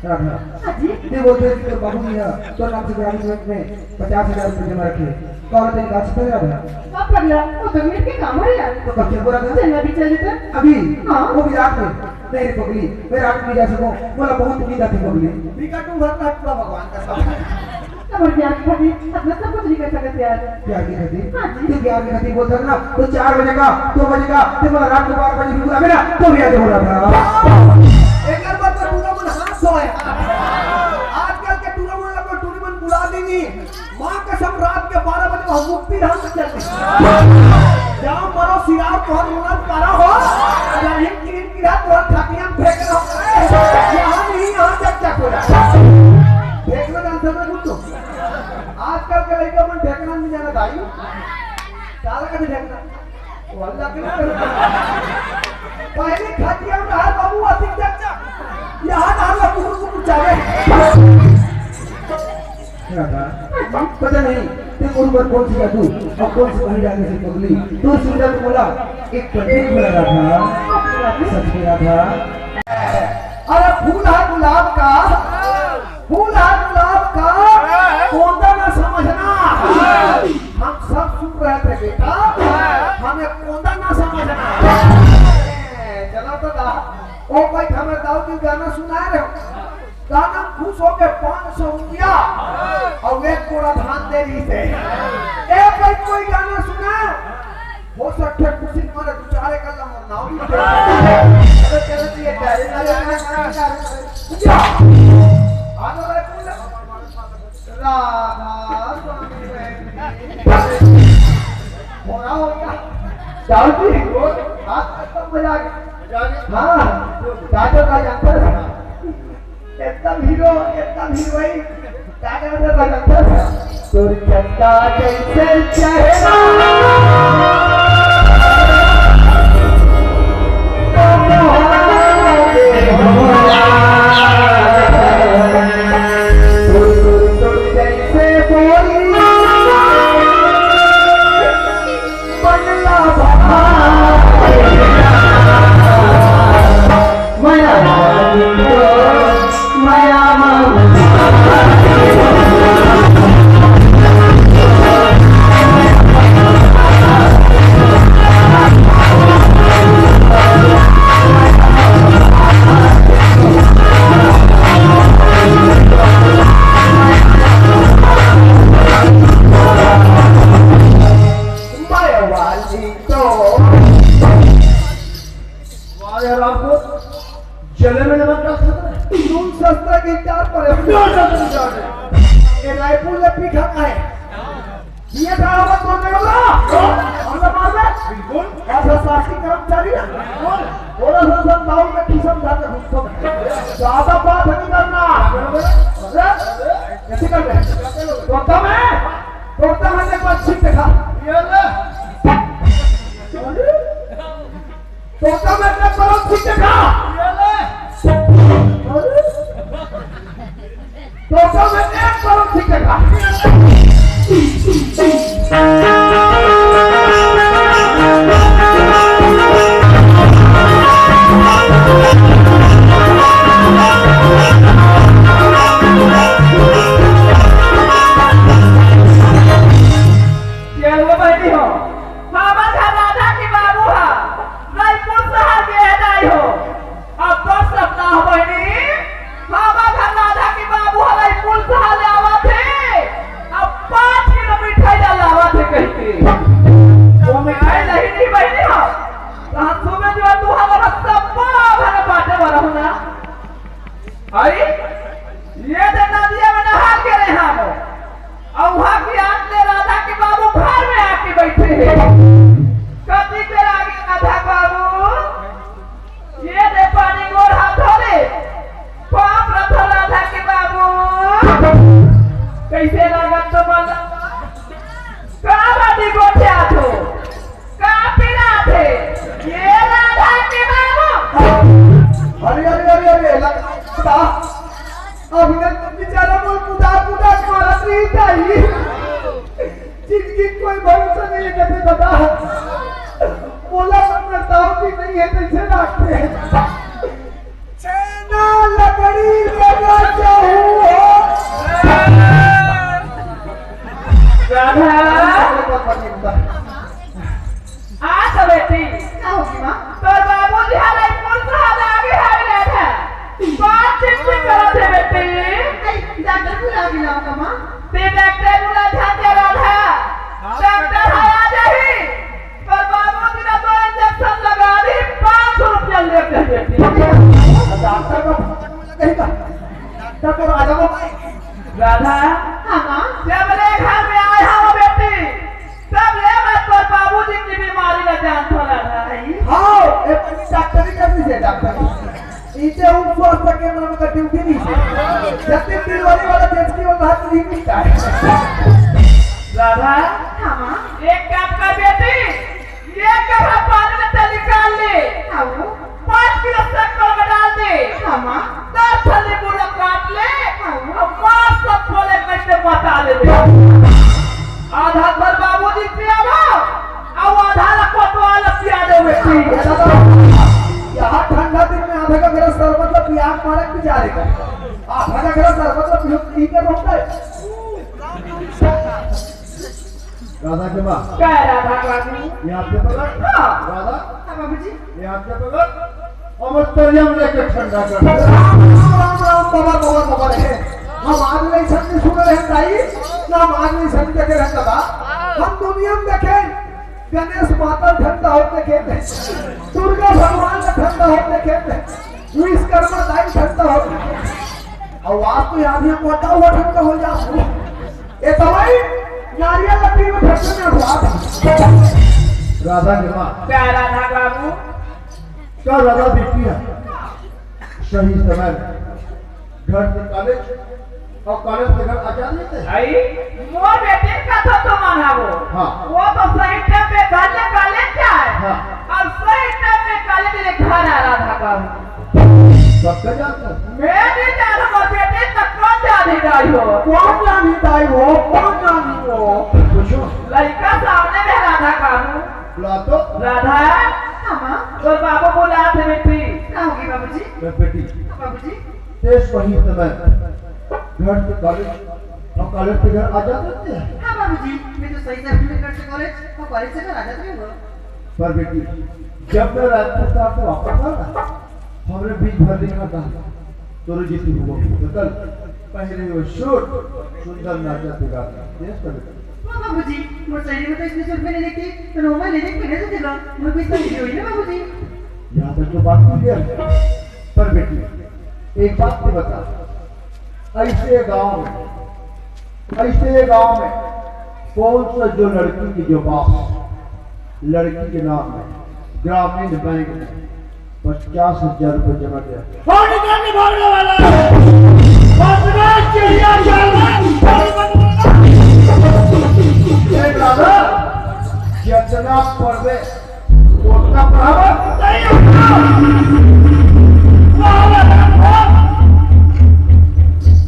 राधा, हाँ जी। ये बोलते हैं कि तेरे बाबू जी है, तो नाम से ग्रामीण बैंक में पचास हजार रुपये जमा रखे। कौन तेरी बात सुन रहा था? अब पगला, वो तो मिनट के काम हो रहा है। तो कब चल रहा था? चलना भी चल देता। अभी? हाँ। वो भी रात में? नहीं रे पगली, मैं रात में नहीं जा सकूँ। बोला बहुत नींद आती पगली। बिका तू भर ना पूरा भगवान का सब। अब और प्यार की खातिर अपना सब कुछ नहीं कर सकते यार। प्यार की खातिर? हाँ जी। तू प्यार की खातिर बोलता था ना, तो चार बजे का, दो बजे का, तो बोला रात को बारह बजे भी बुला मेरा, तो भी आज हो रहा था। एक बार तो टूरा मन हाथ सोए। आजकल के टूरा मन लगो, टूरी मन बुला देंगी। माँ कसम रात मुक्ति धाम से चल। जाओ मरो सिरार तोहर मुनत पारा हो। अगर एक क्रीम की रात तोहर खातिया में फेंक रहा हो। यहाँ नहीं, यहाँ चक चक हो जाए। फेंकना जानते ना कुछ तो। आजकल के लड़का मन फेंकना नहीं जाना भाई। साला का भी फेंकना। वो अल्लाह के नहीं। पहले खातिया में रहा बाबू, अति चक चक। यहाँ ना हम लोग कुकुर कुकुर चाहे। राधा, पता नहीं, ते गुरु पर कौन सी जादू और कौन सी बहन जाने से पगली। तू सुंदर बोला, एक पंडित बोला राधा, सच में राधा। अरे फूल है गुलाब का, फूल है गुलाब का, कोंदा ना समझना। हम सब सुन रहे थे बेटा, हमें कोंदा ना समझना। चलो तो दा, ओ भाई, हमें दाऊ जी गाना सुना रहे हो। गाना खुश होके पाँच सौ रुपया और एक बोरा धान दे दी थे। ए भाई, कोई गाना सुना? हो सकता है खुशी तुम्हारे दो चार एक अल्लाह मरना हो। अरे चलो जी, ये डायरी ना लेना, गाना गा रहे हैं। जा। आ जाओ भाई, बोल। राधा स्वामी बैठी। हो रहा हो क्या? जाओ जी, आज तक तो मजा आ गया। हाँ, दादा का जानता है। एकदम हीरो, एकदम हीरोइन। का गाना बजाता था? तोर चंदा जैसे चेहरा, तोर, तोर, तोर जैसे बोली, वाह यार, आपको जले में नमक डाल सकते हैं। तुम सस्ता गिटार पर है। ये रायपुर में पीठा का है। ये ड्राइवर तो नहीं होगा। हम तो मार में। बिल्कुल। ऐसा शासकीय कर्मचारी है। बिल्कुल। थोड़ा सा सब दाऊ में किसम धर के घुसतो। ज्यादा बात नहीं करना। अरे, कैसे कर रहे? तोता में, तोता में से पाँच छींक देखा। ये ले। तोता में से पाँच छींक देखा। ये ले। अरे। तो सब एक करोड़ ठीक है। क्या हुआ बहनी हो? हमार घर राधा के बाबू हा, रायपुर शहर के है दाई हो। अब दस सप्ताह बहिनी, हमार घर राधा के बाबू हलाई पुल से ले आवत हे, अब पाँच किलो मिठाई डाल लावत हे कहिके। वो मिठाई नहीं, नहीं बहिनी हो, तो हम सुबह जो तू हमारा सब्बो घर बांटे वाला हो ना। अरे, ये तो नदिया में नहा के रहे हम, और वहाँ की आग ले राधा के बाबू घर में आके बैठे हैं। कति के आगे राधा बाबू, ये दे पानी गोड़ हाथ धो ले। पाप रथ राधा के बाबू। कैसे लागत तो मन? का बाटी गोठिया थो? का पिरात हे? ये राधा के बाबू। अरे, अरे, अरे, अरे, लगा। अभी तक तो बेचारा मोर पुदा पुदा मारत रही ताई। जिंदगी कोई भरोसा नहीं है, कैसे बता? मोला मन में दाऊ भी नहीं है, कैसे राखते हैं? छेना लकड़ी लेना चाहूँ हो। राधा। आ तो बेटी। का होगी माँ? तोर बाबूजी हर एक पुलिस वाला आगे हावे रहे था। बात चिट्ठी करत है बेटी। अरे, डॉक्टर बुला के लाओ का माँ। ते डॉक्टर बुला था तेरा था। डॉक्टर है आ जाही। तोर बाबूजी ने तो इंजेक्शन लगा दी, पाँच सौ रुपया लेके बेटी। डॉक्टर को फोन लगेगा। डॉक्टर को राजा को राधा। हाँ, माँ। जब ले घर में आए हो बेटी, ड्यूटी नहीं से। जब तक डिलीवरी वाला जेंट्स की ओर हाथ नहीं मिलता है। राधा, हाँ, माँ। एक काम कर बेटी, ये कहा पानी में से निकाल ले। हाँ, वो। पाँच किलो शक्कर में डाल दे। हाँ, माँ। दस ठो नींबू ला काट ले। हाँ, वो। और मार सब बोले कैसे बता ले दे। आधा घर बाबूजी पियावा, और आधा ला कोतवाल पिया दे बेटी। यहाँ ठंडा दिन में आधा का मेरा शरबत ला पिया के मारे बेचारे का। आधा का मेरा शरबत ला पियो, पी के रोक दे। राधा के माँ। क्या राधा बाबू? ये आपके पकड़। हाँ। राधा। हाँ, बाबूजी। ये आपके पकड़। अमर तरियम लेके ठंडा कर दे। राम, राम, राम, बाबा, बाबा, बाबा रे। हम आज नहीं संग सुन रहे हैं दाई, ना हम आज नहीं संग देखे रहे दादा। हम दुनिया में देखे, गणेश माता ठंडा होते खेते, दुर्गा भगवान का ठंडा होते खेते, विश्वकर्मा दाई ठंडा होते खेते। और आज तो यहाँ भी हम मोटा हुआ ठंडा हो जाओ। ये तो भाई नारियल लकड़ी में ठंडा में हुआ था। राधा के माँ। क्या राधा बाबू? का राधा बेटी है, सही समय में घर से कॉलेज और कॉलेज से घर आ जाते थे। आई, मोर बेटी का तो तो माना वो। हाँ। वो तो सही टाइम पे घर ले कॉलेज जाए। हाँ। और सही टाइम पे कॉलेज ले घर आ रहा था बाबू। सबका जाता है। मैं नहीं जानू मोर बेटी तक कौन जानी जाई हो। कौन जानी जाई हो? कौन जानी हो? पूछो। लड़का सामने में राधा बाबू। बुला तो। राधा। हाँ, माँ। तोर बाबू बुलात हे बेटी। का होगे बाबूजी? मैं बेटी। हाँ, बाबूजी। तेज वही समय घर से कॉलेज और कॉलेज से घर आ जाते थे। हाँ, बाबूजी। मैं तो सही समय में घर से कॉलेज और कॉलेज से घर आ जाती हूँ। पर बेटी, जब मैं राजपुर से आपको वापस आया, हमने बीच भर लिखा था। तोरे जीती हुआ कल पहले वो शूट सुंदर नाचा दिखा। यस, कविता। हाँ, बाबूजी, मोर सहेली में तो इसने सूट पहने देखी, तो रोमा लेने के पहने तो दिला, मैं भी इसका हीरो ही ना, बाबूजी। यहाँ तक तो बात क्लियर है। पर बेटी, एक बात तो बता, ऐसे गांव में, ऐसे गांव में कौन सा जो लड़की की जो बाप लड़की के नाम में ग्रामीण बैंक में पचास हजार रुपए जमा किया। और निकाल के भागने वाला है। बदमाश चिड़िया जाल में पानी मत डालना। ए दादा, जितना पढ़बे, उतना पढ़ावा। नहीं उठा।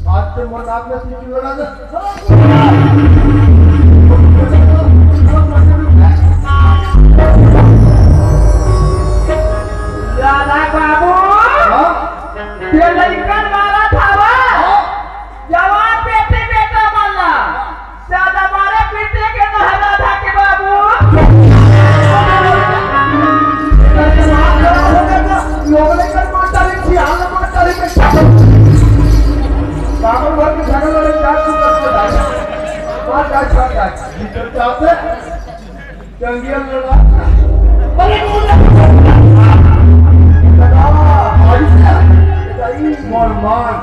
आज तो मोर नाम में सीटी लगा दे। राधा बाबू, हाँ? ये लइकन मारत हवा। हाँ? जवान बेटी बेटा मन ला। ज्यादा मारे पीटे के तो है राधा के बाबू। लोग लेकर माता रे, सियाल माता रे, बाबर भर के झगड़ लड़े, जात को कर दे। मार, जा, जा, जा। भीतर जाते, जंगिया लड़ा। अरे, कौन है? लगा, भाई, सही। मोर मान,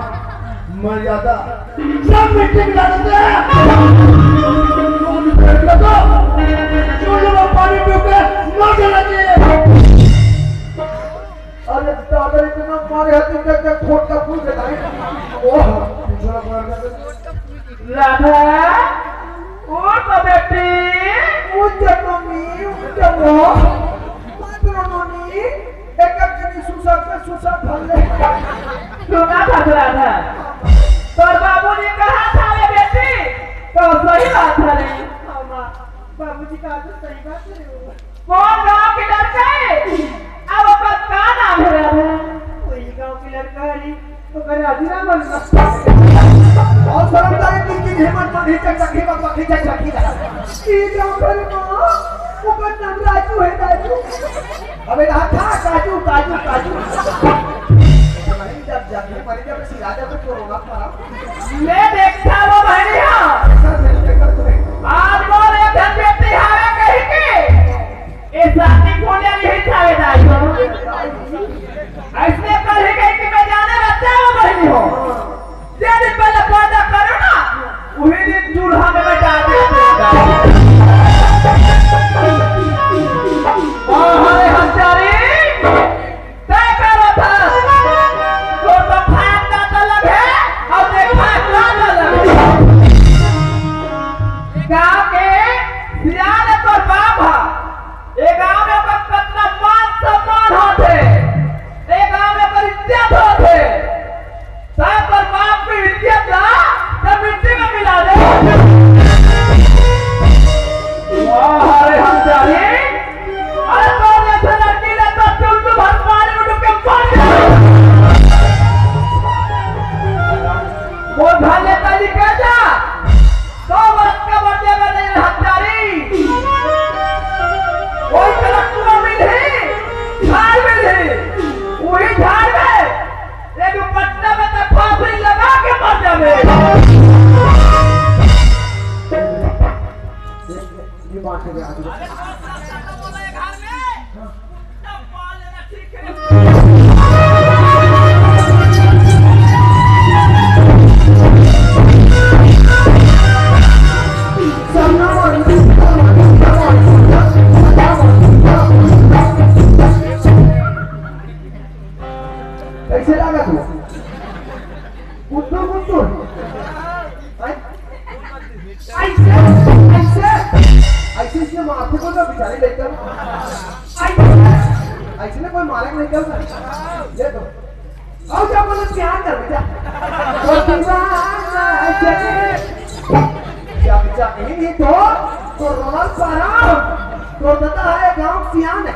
मर्यादा, सब मिट्टी मिला देते हैं। कौन है? लगा, जो लोग पानी पी के मर जाना चाहिए। अरे दादा, इतना मारे हाथ में क्या खोट का फूल देता है? ओह, पिछड़ा मार देता है। राधा, उठ तो बेटी। उठ जा मम्मी, उठ जा वो। उठ जा मम्मी, एक एक जनी सुसर से सुसर भर ले। सुना था राधा, तोर बाबूजी कहा था रे बेटी, तो सही बात है रे। हाँ माँ, बाबूजी कहा तो सही बात है रे। कौन गांव के लड़का है? अब ओकर का नाम है राधा? वही गांव के लड़का है, ओकर राजू नाम है। और शर्म लागे, तीन दिन हिम्मत पर ही चक चक, हिम्मत पर ही चक चक, हिम्मत। की गांव का रे माँ? ओकर नाम राजू है, राजू। अबे रहा था, काजू, काजू, काजू। नहीं, जब, जब ये मरी, जब इसी राजा को कोरोना पड़ा। मैं देखता वो भाई, हाँ। ऐसा नहीं कर दे। आज वो रे धन बेटी हावे कहीं की। ए शादी फूले नहीं खावे दाई हो। ऐसने कहे गए कि मैं जाने रहता हूँ बहनी हो। जे दिन पहले पैदा करो ना, वही दिन चूल्हा में मैं डाल देता हूँ। अरे हजारी, तय करो था। तो तो खान का तो ये बात हो गया। कैसे लगा तू? कुत्तू, कुत्तू। ऐसे, ऐसे, ऐसे इसने माथे को तो बेचारे लेकर। ऐसे, ऐसे ने कोई मालक नहीं कर सकता। ये तो। आओ जा, बोले, प्यार कर बेटा। वो दीवाना है। जब, जब नहीं तो, तो रोना पड़ा। तो दादा है, गांव सियान है।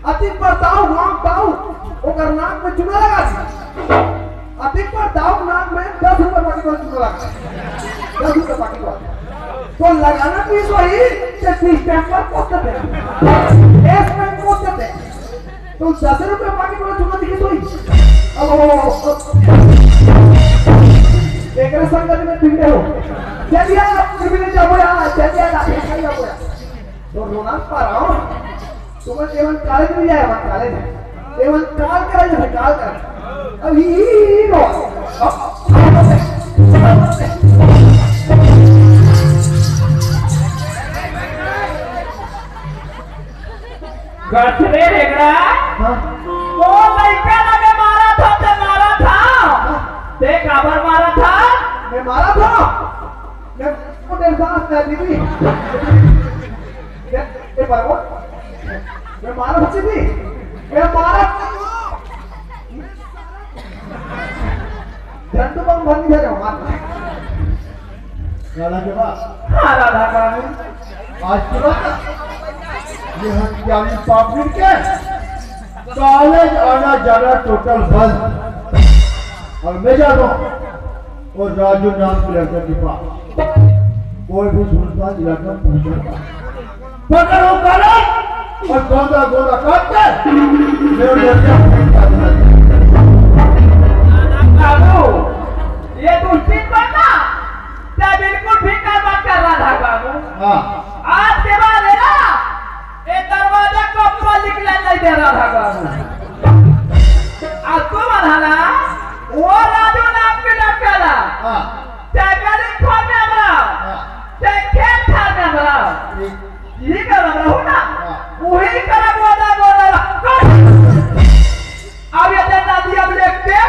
अतिक बरदाऊ, गांव दाऊ, ओकर नाक में चूना लगा दी। अतिक बरदाऊ नाक में दस रुपए पाकिट वाला चूना लगा दी। दस रुपए पाकिट वाला। तो लगाना भी वही, तो डिस्टेंस पर पोस्ट दे। एस में पोस्ट दे। तो दस रुपए पाकिट वाला चूना दिखे तो ही। अब, अब, अब, अब। एकरे संगत में भिड़े हो। चलिए, आप फिर भी नहीं जाओ यार, चलिए, आप फिर नहीं जाओ यार। तो रोना पा रहा हूँ। तुमन एमन कॉलेज में जाए, एमन कॉलेज। एमन काल करे जैसे काल करे। अब ही, ही, ही रो। गठरे रेगड़ा। हाँ। वो लइका ला मैं मारा था, ते मारा था। हाँ। ते काबर मारा था? मैं मारा था। मैं वो तेरे साथ था, दीदी। ये, ये पर वो। मैं मारा था, दीदी। मैं मारा। झंडू बम बन गया, मार। राधा के बाद। हाँ, राधा का। आज के बाद ये हत्यारी पापी के कॉलेज आना जाना टोटल बंद। और मैं जा रहा हूँ, और राजू नाम के लड़के के पास कोई भी सुनता इलाका पहुंचता, पकड़ो कॉलेज और गोदा गोदा काट के मेरे लड़का फेंक कर। बाबू, ये दुश्चित बंदा, ते बिल्कुल फिकर मत कर राधा बाबू। हाँ। आज के बाद है ना, ये दरवाजा कब्बा निकले नहीं दे राधा बाबू। आज तू मन हला, वो राजू नाम के लड़का ला। हाँ। चाहे गली खोल में हमरा, हाँ। चाहे खेत खार में हमरा। ठीक। यही कर हमरा हो ना। हाँ। वही करा गोदा गोदा। अब ये देना दिया बोले के।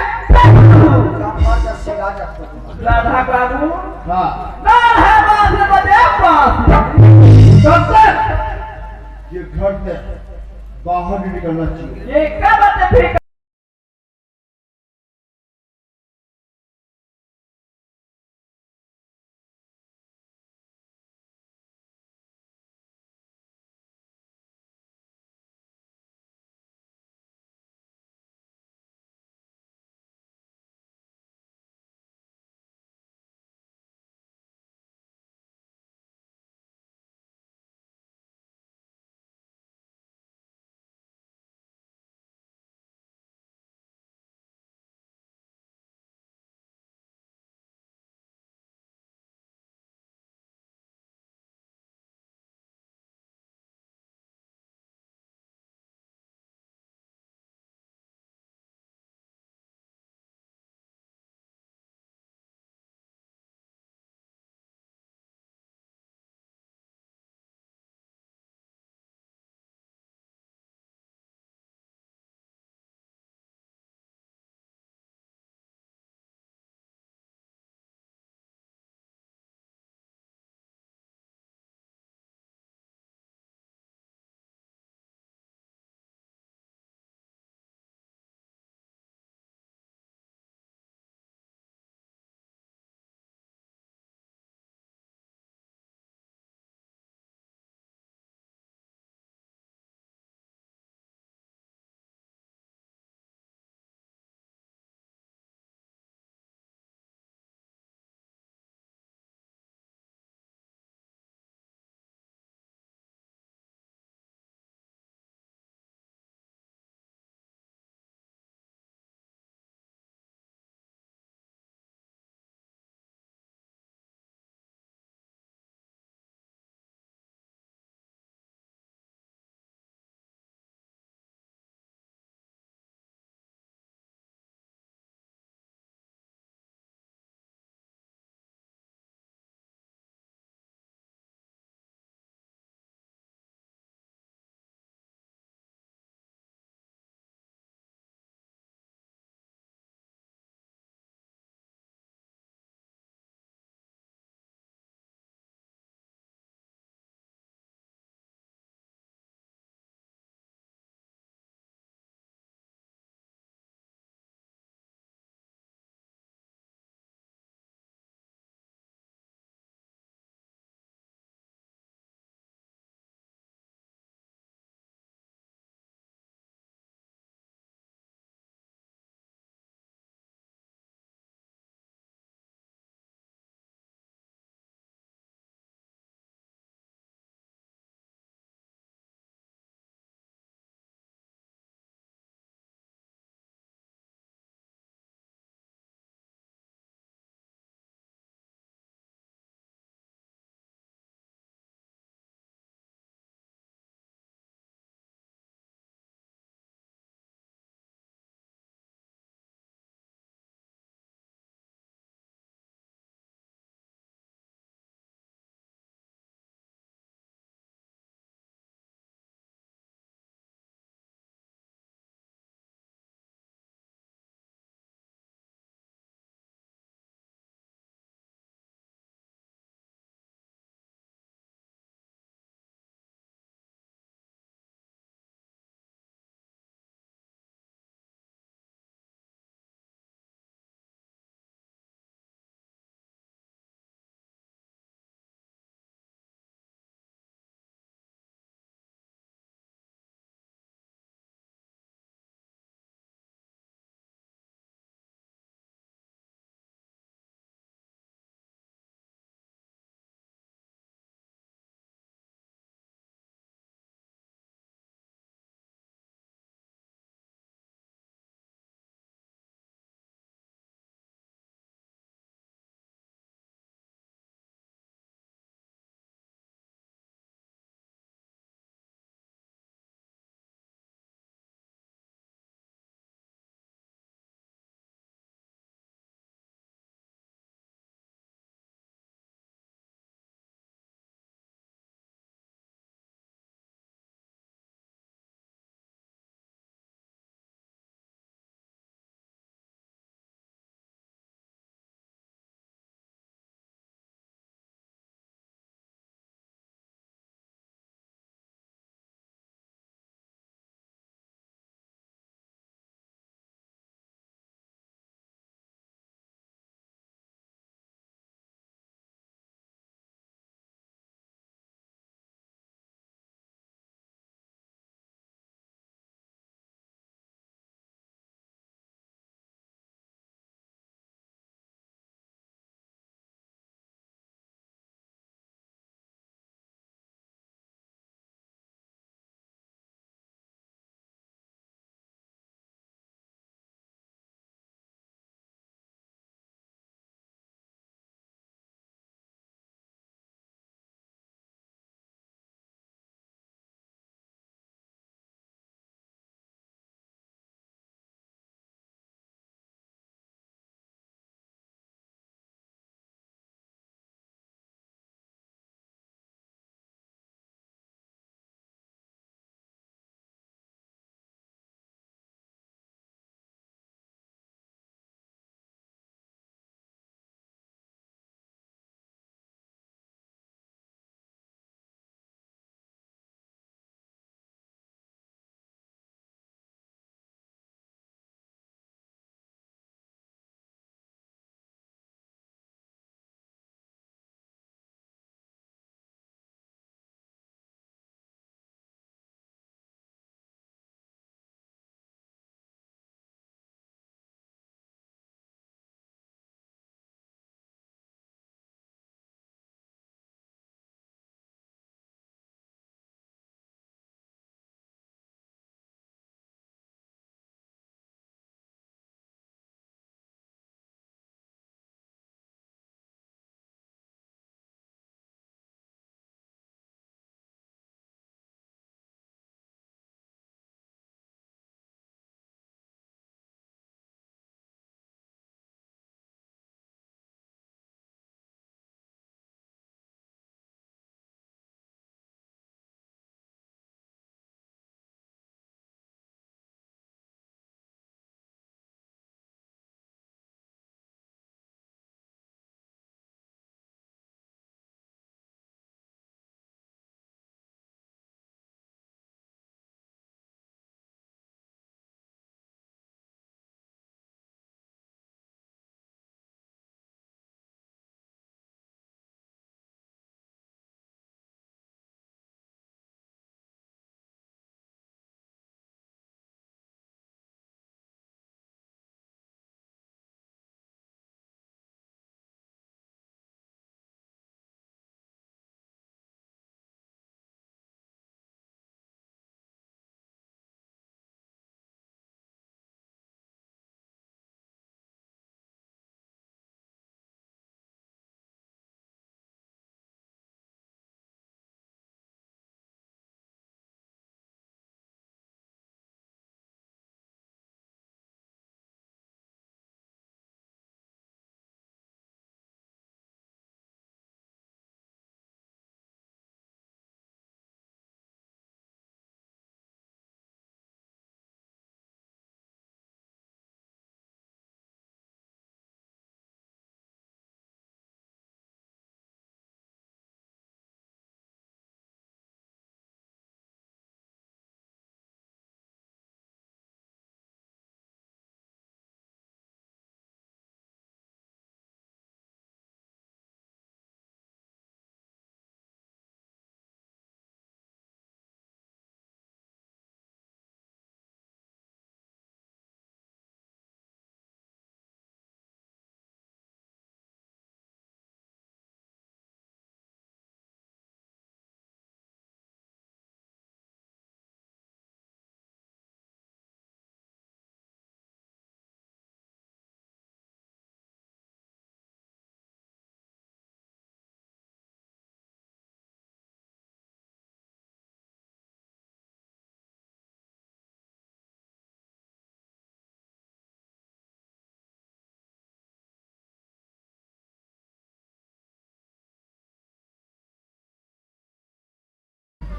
राधा बाबू। हाँ। ना है बात में बजे बात। डॉक्टर, ये घर से बाहर नहीं निकलना चाहिए। ये क्या बात है फिर?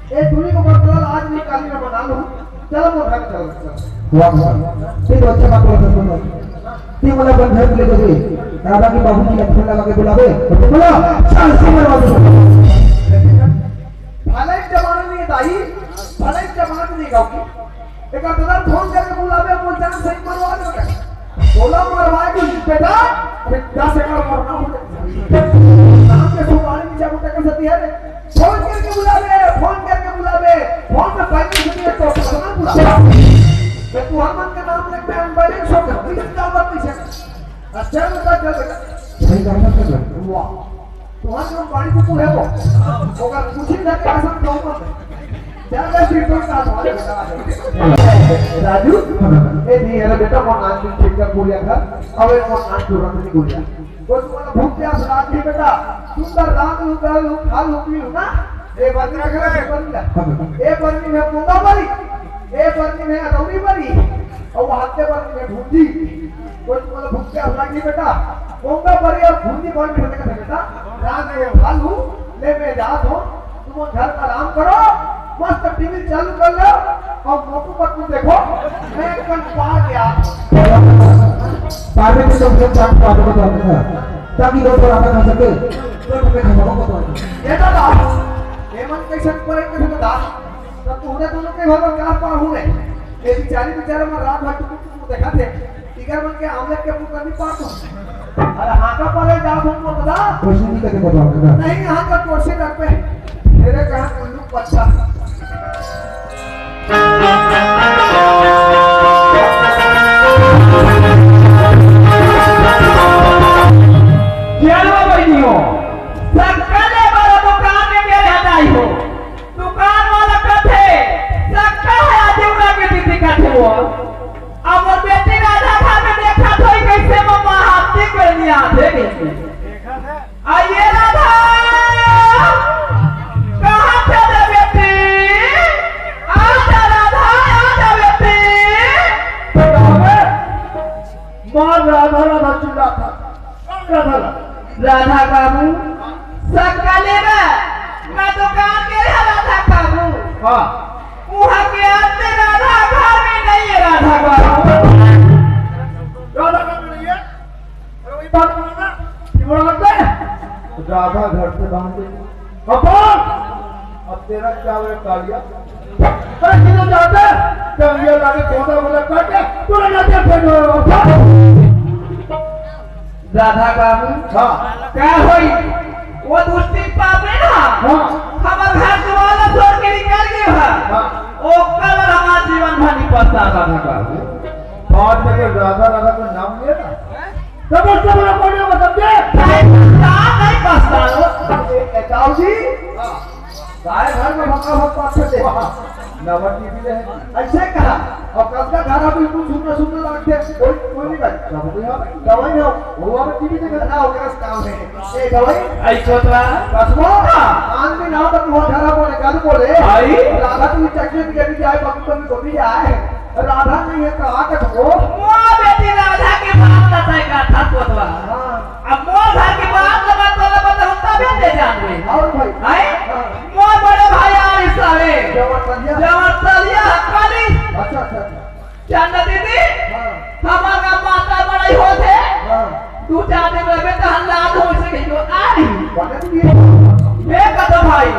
ए, तुमनी को बतला आज निकाली में बना लूं। चलो, मोर घर चलो, चलो। वाह, वाह। ते तो अच्छा बात बोला, सुनो। ते मोला अपन घर ले जाबे। दादा के बाबूजी ला फोन लगा के बुलाबे। बोला, चल, सिमर बाबू। भले जमाना नहीं है दाई, भले जमाना नहीं गाँव की। एक आध बार फोन करके बुलाबे, बोल जाना सही मरवा दे। बोला मरवा के बेटा, अबे दस एकड़ मरना हो जाए। नाम के सुपारी नीचे मुंडा कर सकती है रे। फोन करके बुलाबे, फोन करके बुलाबे, फोन में बैलेंस नहीं है तो पता ना बुला। मैं तुम्हार मन का नाम लेके बैलेंस हो गया, इस का बात नहीं है। अच्छा, बेटा, चल बेटा। सही काम है, सर। वाह। तुम्हारे जो पानी कुकुर है वो, ओकर कुछ ही ना कर सब प्रॉब्लम है। ज्यादा सिर पर का तुम्हारे बेटा आ जाए। राजू, ए नहीं, अरे बेटा, वो नाच भी ठीक कर पूरिया घर, अब एक वो नाच तुरंत नहीं पूरिया। वो तुम्हारा भूख प्यास रात ही बेटा, सुंदर रात लू, कर लू, खा लू, पी लू ना, ए बात ना करे, ए बरनी में पोंगा बरी, ए बरनी में अदौरी बरी, और वो हत्ते बरनी में भूंजी। कोई तुम्हारा भूख प्यास लागी बेटा, पोंगा बरी और भूंजी बन के बेटा, रात में खा लू, ले मैं जात हूँ, तुम घर में आराम करो, मस्त टीवी चालू कर लो और मोटू पतलू देखो, मैं कल पा गया। पार्टी के सब सब चाट पार्टी को बात कर, ताकि दो थोड़ा खा सके, तो तुम्हें खा सको तो। ये दादा, ये मन कैसे पड़े कैसे दादा? तब तोहरे दोनों के घर में कार पार हो रहे। ये बेचारी बेचारा में रात भर टुकुर टुकुर देखा थे। इधर मन के आमलेट के मुंह कर नहीं पार तो। अरे हाँ का पाले जा तुम को बता। कोशिश नहीं करके बताओ ना। नहीं, यहाँ का कोशिश कर पे। मेरे कहा उल्लू पत्ता। क्या हो बहनी हो? सबका ले बड़ा दुकान में मेरे हटाई हो। दुकान वाला कथे, "सकता है आज उड़ा के दीदी कथे वो।" अब वो बेटी राधा घर में देखा तो ही कैसे मम्मा हाथी पे नहीं आते कैसे। आइए राधा, कहाँ थे रे बेटी? आजा राधा, आजा बेटी। माँ राधा राधा चिल्लात हे। राधा राधा। राधा बाबू, सकले बा, मैं दुकान गे रहेंव राधा बाबू। हाँ। उहाँ के आते राधा घर में नहीं है राधा बाबू। राधा घर में नहीं है? अरे वही बात बोलो ना, कि बोला मत बे। राधा घर से बाहर गई। अब बोल, अब तेरा क्या हो कालिया? अरे किधर जाता है? जब ये लागे गोदा गोदा काट के, तू लगा दे फिर। राधा बाबू। हाँ। का होई? वो दुष्टी पापी ना। हाँ। हमर घर दुआर छोड़ के निकल गए है। हाँ। ओकर बाद हमार जीवन भर नहीं पछता राधा बाबू। बाद में तो राधा राधा का नाम लिया ना। तब उससे बड़ा कोई नहीं हो सकते। नहीं पछता, नहीं पछता। ए, ए, ताऊ जी। हाँ। गाय घर में भक्का भक्का अच्छे से। नवा टीवी ले। ऐसे कहा। और कब का घर अभी कुछ सुनना सुनना लगते। कोई, कोई नहीं भाई। सब कोई यहाँ पे। दवाई ना। वो अब टीवी देख रहा हो, क्या काम है? ए, दवाई? आई छोटवा। कसमो? हाँ। आन भी ना हो तो तुम्हारा घर आप बोले, क्या बोले? आई? राधा तू चटनी भी कभी जाए, बाकी कभी कभी जाए। राधा नहीं है, कहाँ का तुमको? वो बेटी राधा के बाप का तय का था छोटवा। हाँ। अब मोर घर के बात लगा तो लगा तो हम तबे दे जान दे। और भाई? हैं? हाँ। मोर बड़े भाई आ इस साले। जवन तलिया? जवन तलिया हक्काली। अच्छा, अच्छा, अच्छा। चंदा दीदी, हाँ। हमार गाँव माता बड़ाई होत हे। हाँ। दू चार दिन रहबे त हल्ला हो से कहियो आई। बने तो ये। मैं कहता भाई,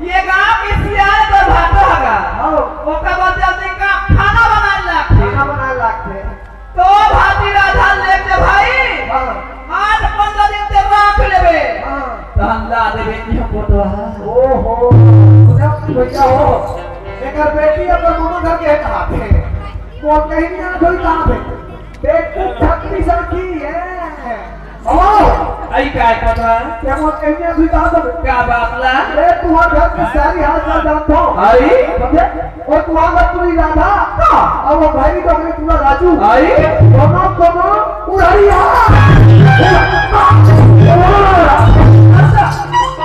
ये गाँव के सियार तो भातो हगा। हाँ। ओकर बाद जल्दी का खाना बनाए लागथे। खाना बनाए लागथे। तो भाती राधा लेके भाई, हाँ। आठ पंद्रह दिन ते राख लेबे। हाँ। तहन ला देबे कि हम पोतवा। ओहो, सुनब कि भैया हो, एकर बेटी अपन ममा घर के कहा थे। वो कहीं ना कोई कहा थे। बेटी छत्तीस की है। ओ! आई का पता? क्या वो कहीं ना कोई कहा था? का बात ला? अरे, तुम्हारे घर के सारी हाल चाल जानता हूँ। आई? समझे? और तुम्हारा पूरी राधा, हाँ। और वो भाई तो अपने पूरा राजू। आई? दोनों, दोनों उधारी आ। अच्छा,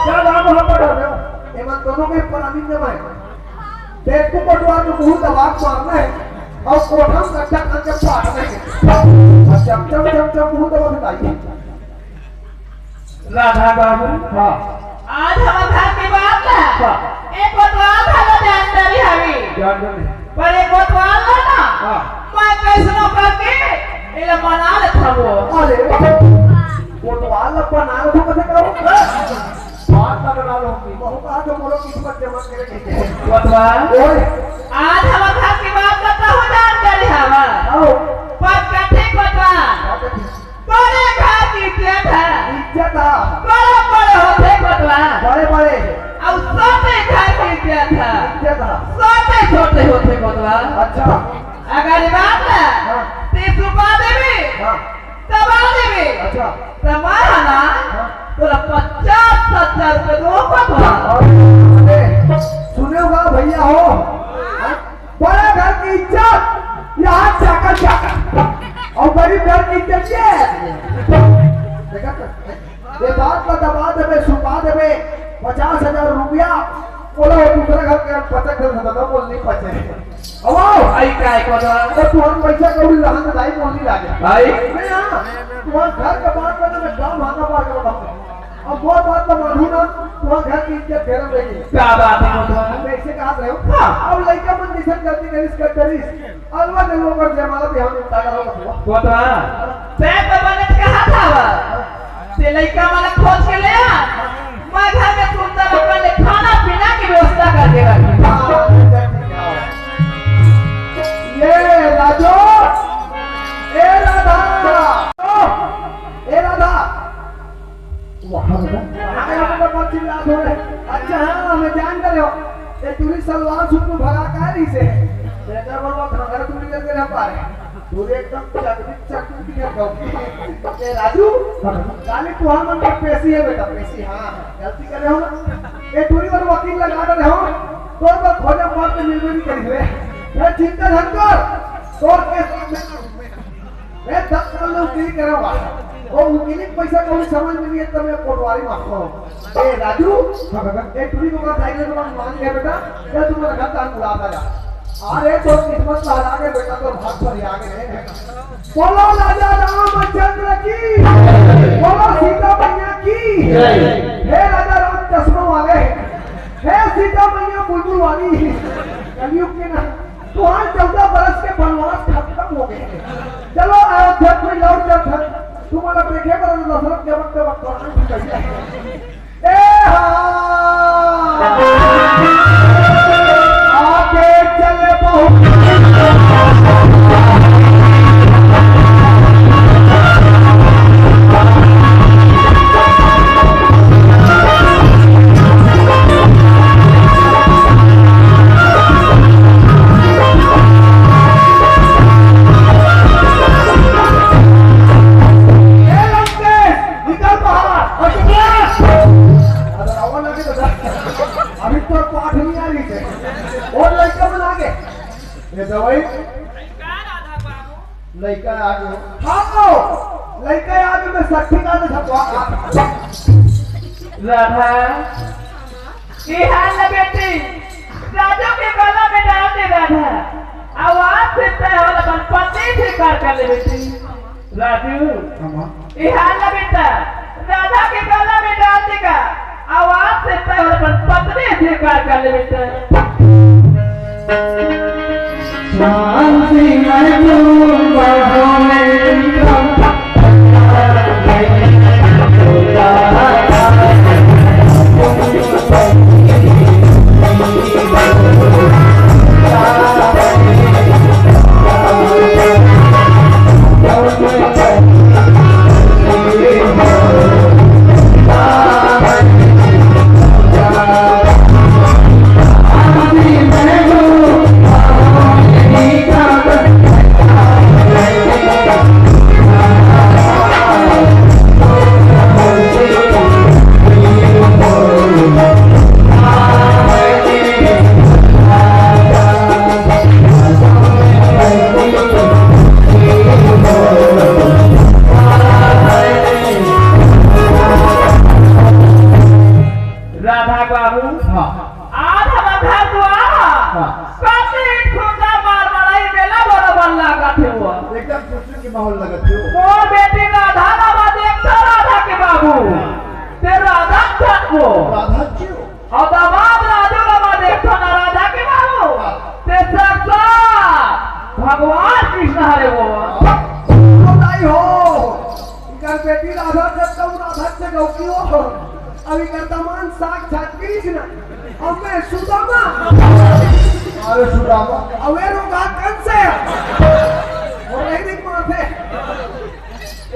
क्या नाम वहाँ पर डाल रहे हो? ये मत दोनों में परानी जमाए। देखो पटवार को मुंह दबा के मारना है और कोठा में गड्ढा करके फाड़ना है। और चम चम चम चम मुंह दबा के ताई। राधा बाबू। हाँ। आज हमर घर के बात ला। हाँ। ए कोतवाल घर पर ये कोतवाल ला ना, हाँ। मैं कैसनो करके एला मना लेथव। अरे, कोतवाल ला बना लेथव, कइसे करो? बात ला बना लो, हमकी। बहू कहा तो बोलो, किस्मत जमा करे के। कोतवाल, ओए। आज हमर घर के बात करता हो, जानकारी हवा। आओ। पर कथे कोतवाल। बात है। बड़े घर की इज्जत है। इज्जत है। बड़े बड़े होथे कोतवाल। बड़े बड़े। अउ छोटे घर की इज्जत है। इज्जत है। छोटे छोटे होथे कोतवाल। अच्छा। अगर ये बात है, हाँ। ते सुपा देबे, हाँ। दबा देबे, अच्छा। त मैं ह ना, हाँ। तोला पचास हजार रुपये दूँ कोतवाल। अरे, सुने हो भैया हो, हाँ? बड़े घर की इज्जत, यहाँ चाकर चाकर, अउ गरीब घर की इज्जत ये। देखा तो, ये बात ला दबा देबे, सुपा देबे, पचास हजार रुपया, बोला वो दूसरा घर के पचक दे, तो बोल नहीं पचे। अब आओ। आई काय कोतवाल? तो तुहर पैसा कौड़ी रहन तो दाई बोल नहीं लागे। भाई। नहीं, हाँ, तुहर घर के बात में तो मैं गाँव भागा मार के बताऊँ। अब वो बात तो मानू ना, तुहर घर की इज्जत घेरम रही। का बात है कोतवाल? मैं इसे कहा रहे हूँ। हाँ। अब लइका मन जैसे गलती करिस, कर करिस। अलवा जलवा पर जयमाला बिहाव निपटा करो बतुआ। कोतवाल, तैं तो बने कहा था वा। ते लइका मन खोज के ले आ। मैं घर में सुंदर अपन ले खाना पीना की व्यवस्था करके रखी। हाँ, अच्छा, ठीक है। ये राजू, ए राधा, ए राधा। वाह, वाह, वाह, चिल्ला दो रे। अच्छा, हाँ, मैं जान गए हो। ये टूरी सलवार सूट में भगा का रही से। बेटा बोलो, घाघरा टूरी करके रह पा रहे। टूरी एकदम चकरी, चकरी की है गाँव की। ए राजू, काली तुहार मन के पेशी है बेटा, पेशी, हाँ, गलती करे हो ना। ये टूरी और वकील लगा दे रहे हो, तो मैं खोजा मार के मिलवे नहीं करी हुए। मैं चिंता धन कर, तोर केस मैं दस साल ले वकीली करे हुआ। वो वकीली के पैसा कौड़ी समझ में नहीं है, तब मैं कोटवारी मारता हूँ। ए राजू, हाँ, हाँ। ए टूरी को बड़ा साइकिल में मान गया बेटा, चल तू मेरा घर तक बुला था जा। अरे तो किस्मत लहरा के बेटा तो भाग पर ही आ गए। बोलो राजा रामचंद्र की, बोलो सीता मैया की। जय। हे राजा राम चश्मा वाले, हे सीता मैया बुलबुल वाली, कलयुग के ना तुहार चौदह बरस के बनवास खतम हो गे। चलो अयोध्या में लौट जात हन। तुम्हारा देखे बर दशरथ के वक्त वक्त ए हा! आगे चले बहुत ए लंकेश, निकल बाहर। और चुप रह। अरे, आवा लगे तो जा। अभी तो पाठ नहीं आ रही है। और लइका मन आगे। ये दवाई। लइका आ गयो। हाँ, लइका आ गयो, मैं सच्ची बात है, सब बात। राधा, ये हाल ना बेटी, राजू के गला में डाल दे राधा। अउ आज से तय होल अपन पति से कर कर ले बेटी। राजू, हाँ, माँ। ये हाल ना बेटा, राधा के गला में डाल देगा। अउ आज से तय होल अपन पत्नी से कर कर ले बेटा। शांति में तुम बढ़ो मेरी राधा बाबू, हाँ। आज हमर घर दुआर ह। हाँ। कति सुंदर मार मड़ई मेला बरोबर लागत हे वो। एकदम खुशी के माहौल लगत हे वो। मोर बेटी राधा ला मैं देखथों राधा के बाबू। ते राधा चकबो। राधा क्यों? अउ दामाद राजू ला मैं देखथों ना राधा के बाबू। हाँ। ते अरे सुदामा। अबे रुका, कौन से? वो नहीं दिख पाते।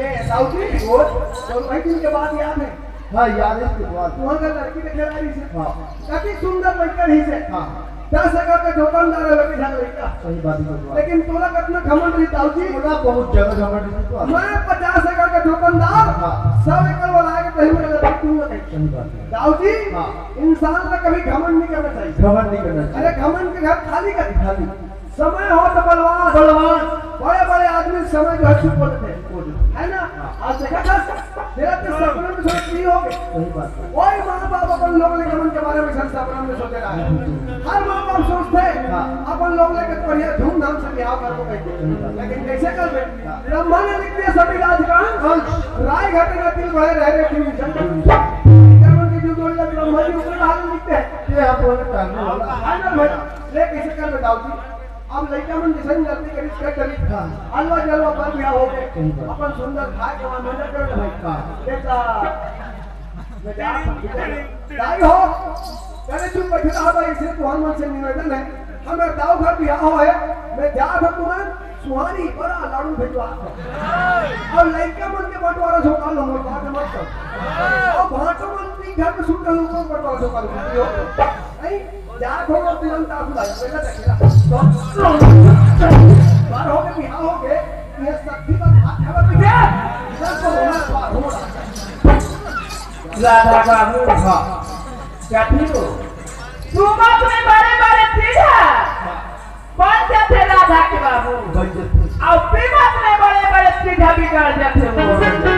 ए, साउथी, वो, तो वही दिन के बाद याद है। हाँ, याद है, के बाद। वहाँ का लड़की देखे ला रही से। हाँ। कति सुंदर लड़का रही से। हाँ। दस एकड़ का जोतनदार है, लड़की था लड़का। सही बात है, के बाद। लेकिन तोला कितना घमंड रही, ताऊ जी। तोला बहुत ज्यादा घमंड रही, तो मैं पचास एकड़ का जोतनदार, हाँ। सौ एकड़ वाला आके कहीं मेरा लड़की तू नहीं। सही बात है। ताऊ जी, हाँ। इंसान ला कभी घमंड नहीं करना चाहिए। घमंड नहीं करना चाहिए। अरे, घमंड के घर खाली कर। खाली। समय हो तो बलवान। बलवान। बड़े-बड़े आदमी समय जो है चुप होते थे। बोलो। है ना? हाँ। आज देखा था, मेरा तो सपना में सोच नहीं हो गए। सही बात है। कोई माँ बाप अपन लोग लेके मन के बारे में सपना में सोचे रहा है। हम्म। हर माँ बाप सोचते हैं, हाँ। अपन लोग लेके बढ़िया धूमधाम से ब्याह करबो कहते हैं। सही बात है। लेकिन कैसे कर बे? हाँ। ब्रह्मा ने लिख दिया सभी राज का। हाँ। राय घाटे का तिल बढ़े रह रहे क्यों? हम्म। कर्म के जो जोड़ ब्रह्मा जी ऊपर बाहर लिखते हैं। ये आप बोले करने वाला। है ना भाई? ले कैसे कर बताओ जी? अब लइका मन जैसे गलती करी, कर करी। हाँ। अलवा जलवा पर बिहाव हो गए। सही बात। अपन सुंदर खाए के वहाँ मेहनत कर ले भाई। हाँ। बेटा, बेटा, दाई हो, करे चुप बैठे रहा भाई, इसे तुहर मन से निवेदन है। हमें दाऊ घर बिहाव है, मैं जा था तुरंत, सुहानी बड़ा लाडू भिजवा दो। और लइका मन के बंटवारा झोंका लो, मोर बात मत कर। और भाटो मन के घर में सुन कर लोगों को बंटवारा झोंका लो। नहीं, जा थोड़ा तुरंत आंसू ला, पहले तक ना। तो बार हो गए, बिहाव हो गए, ये सखी का हाथ है, बस बिहाव। इधर तो होना, बार हो रहा। राधा बाबू, हाँ। क्या थी वो? तुम अपने बड़े बड़े पीढ़ा बन जाते राधा के बाबू। बन जाते। और तुम अपने बड़े बड़े पीढ़ा बिगाड़ जाते हो।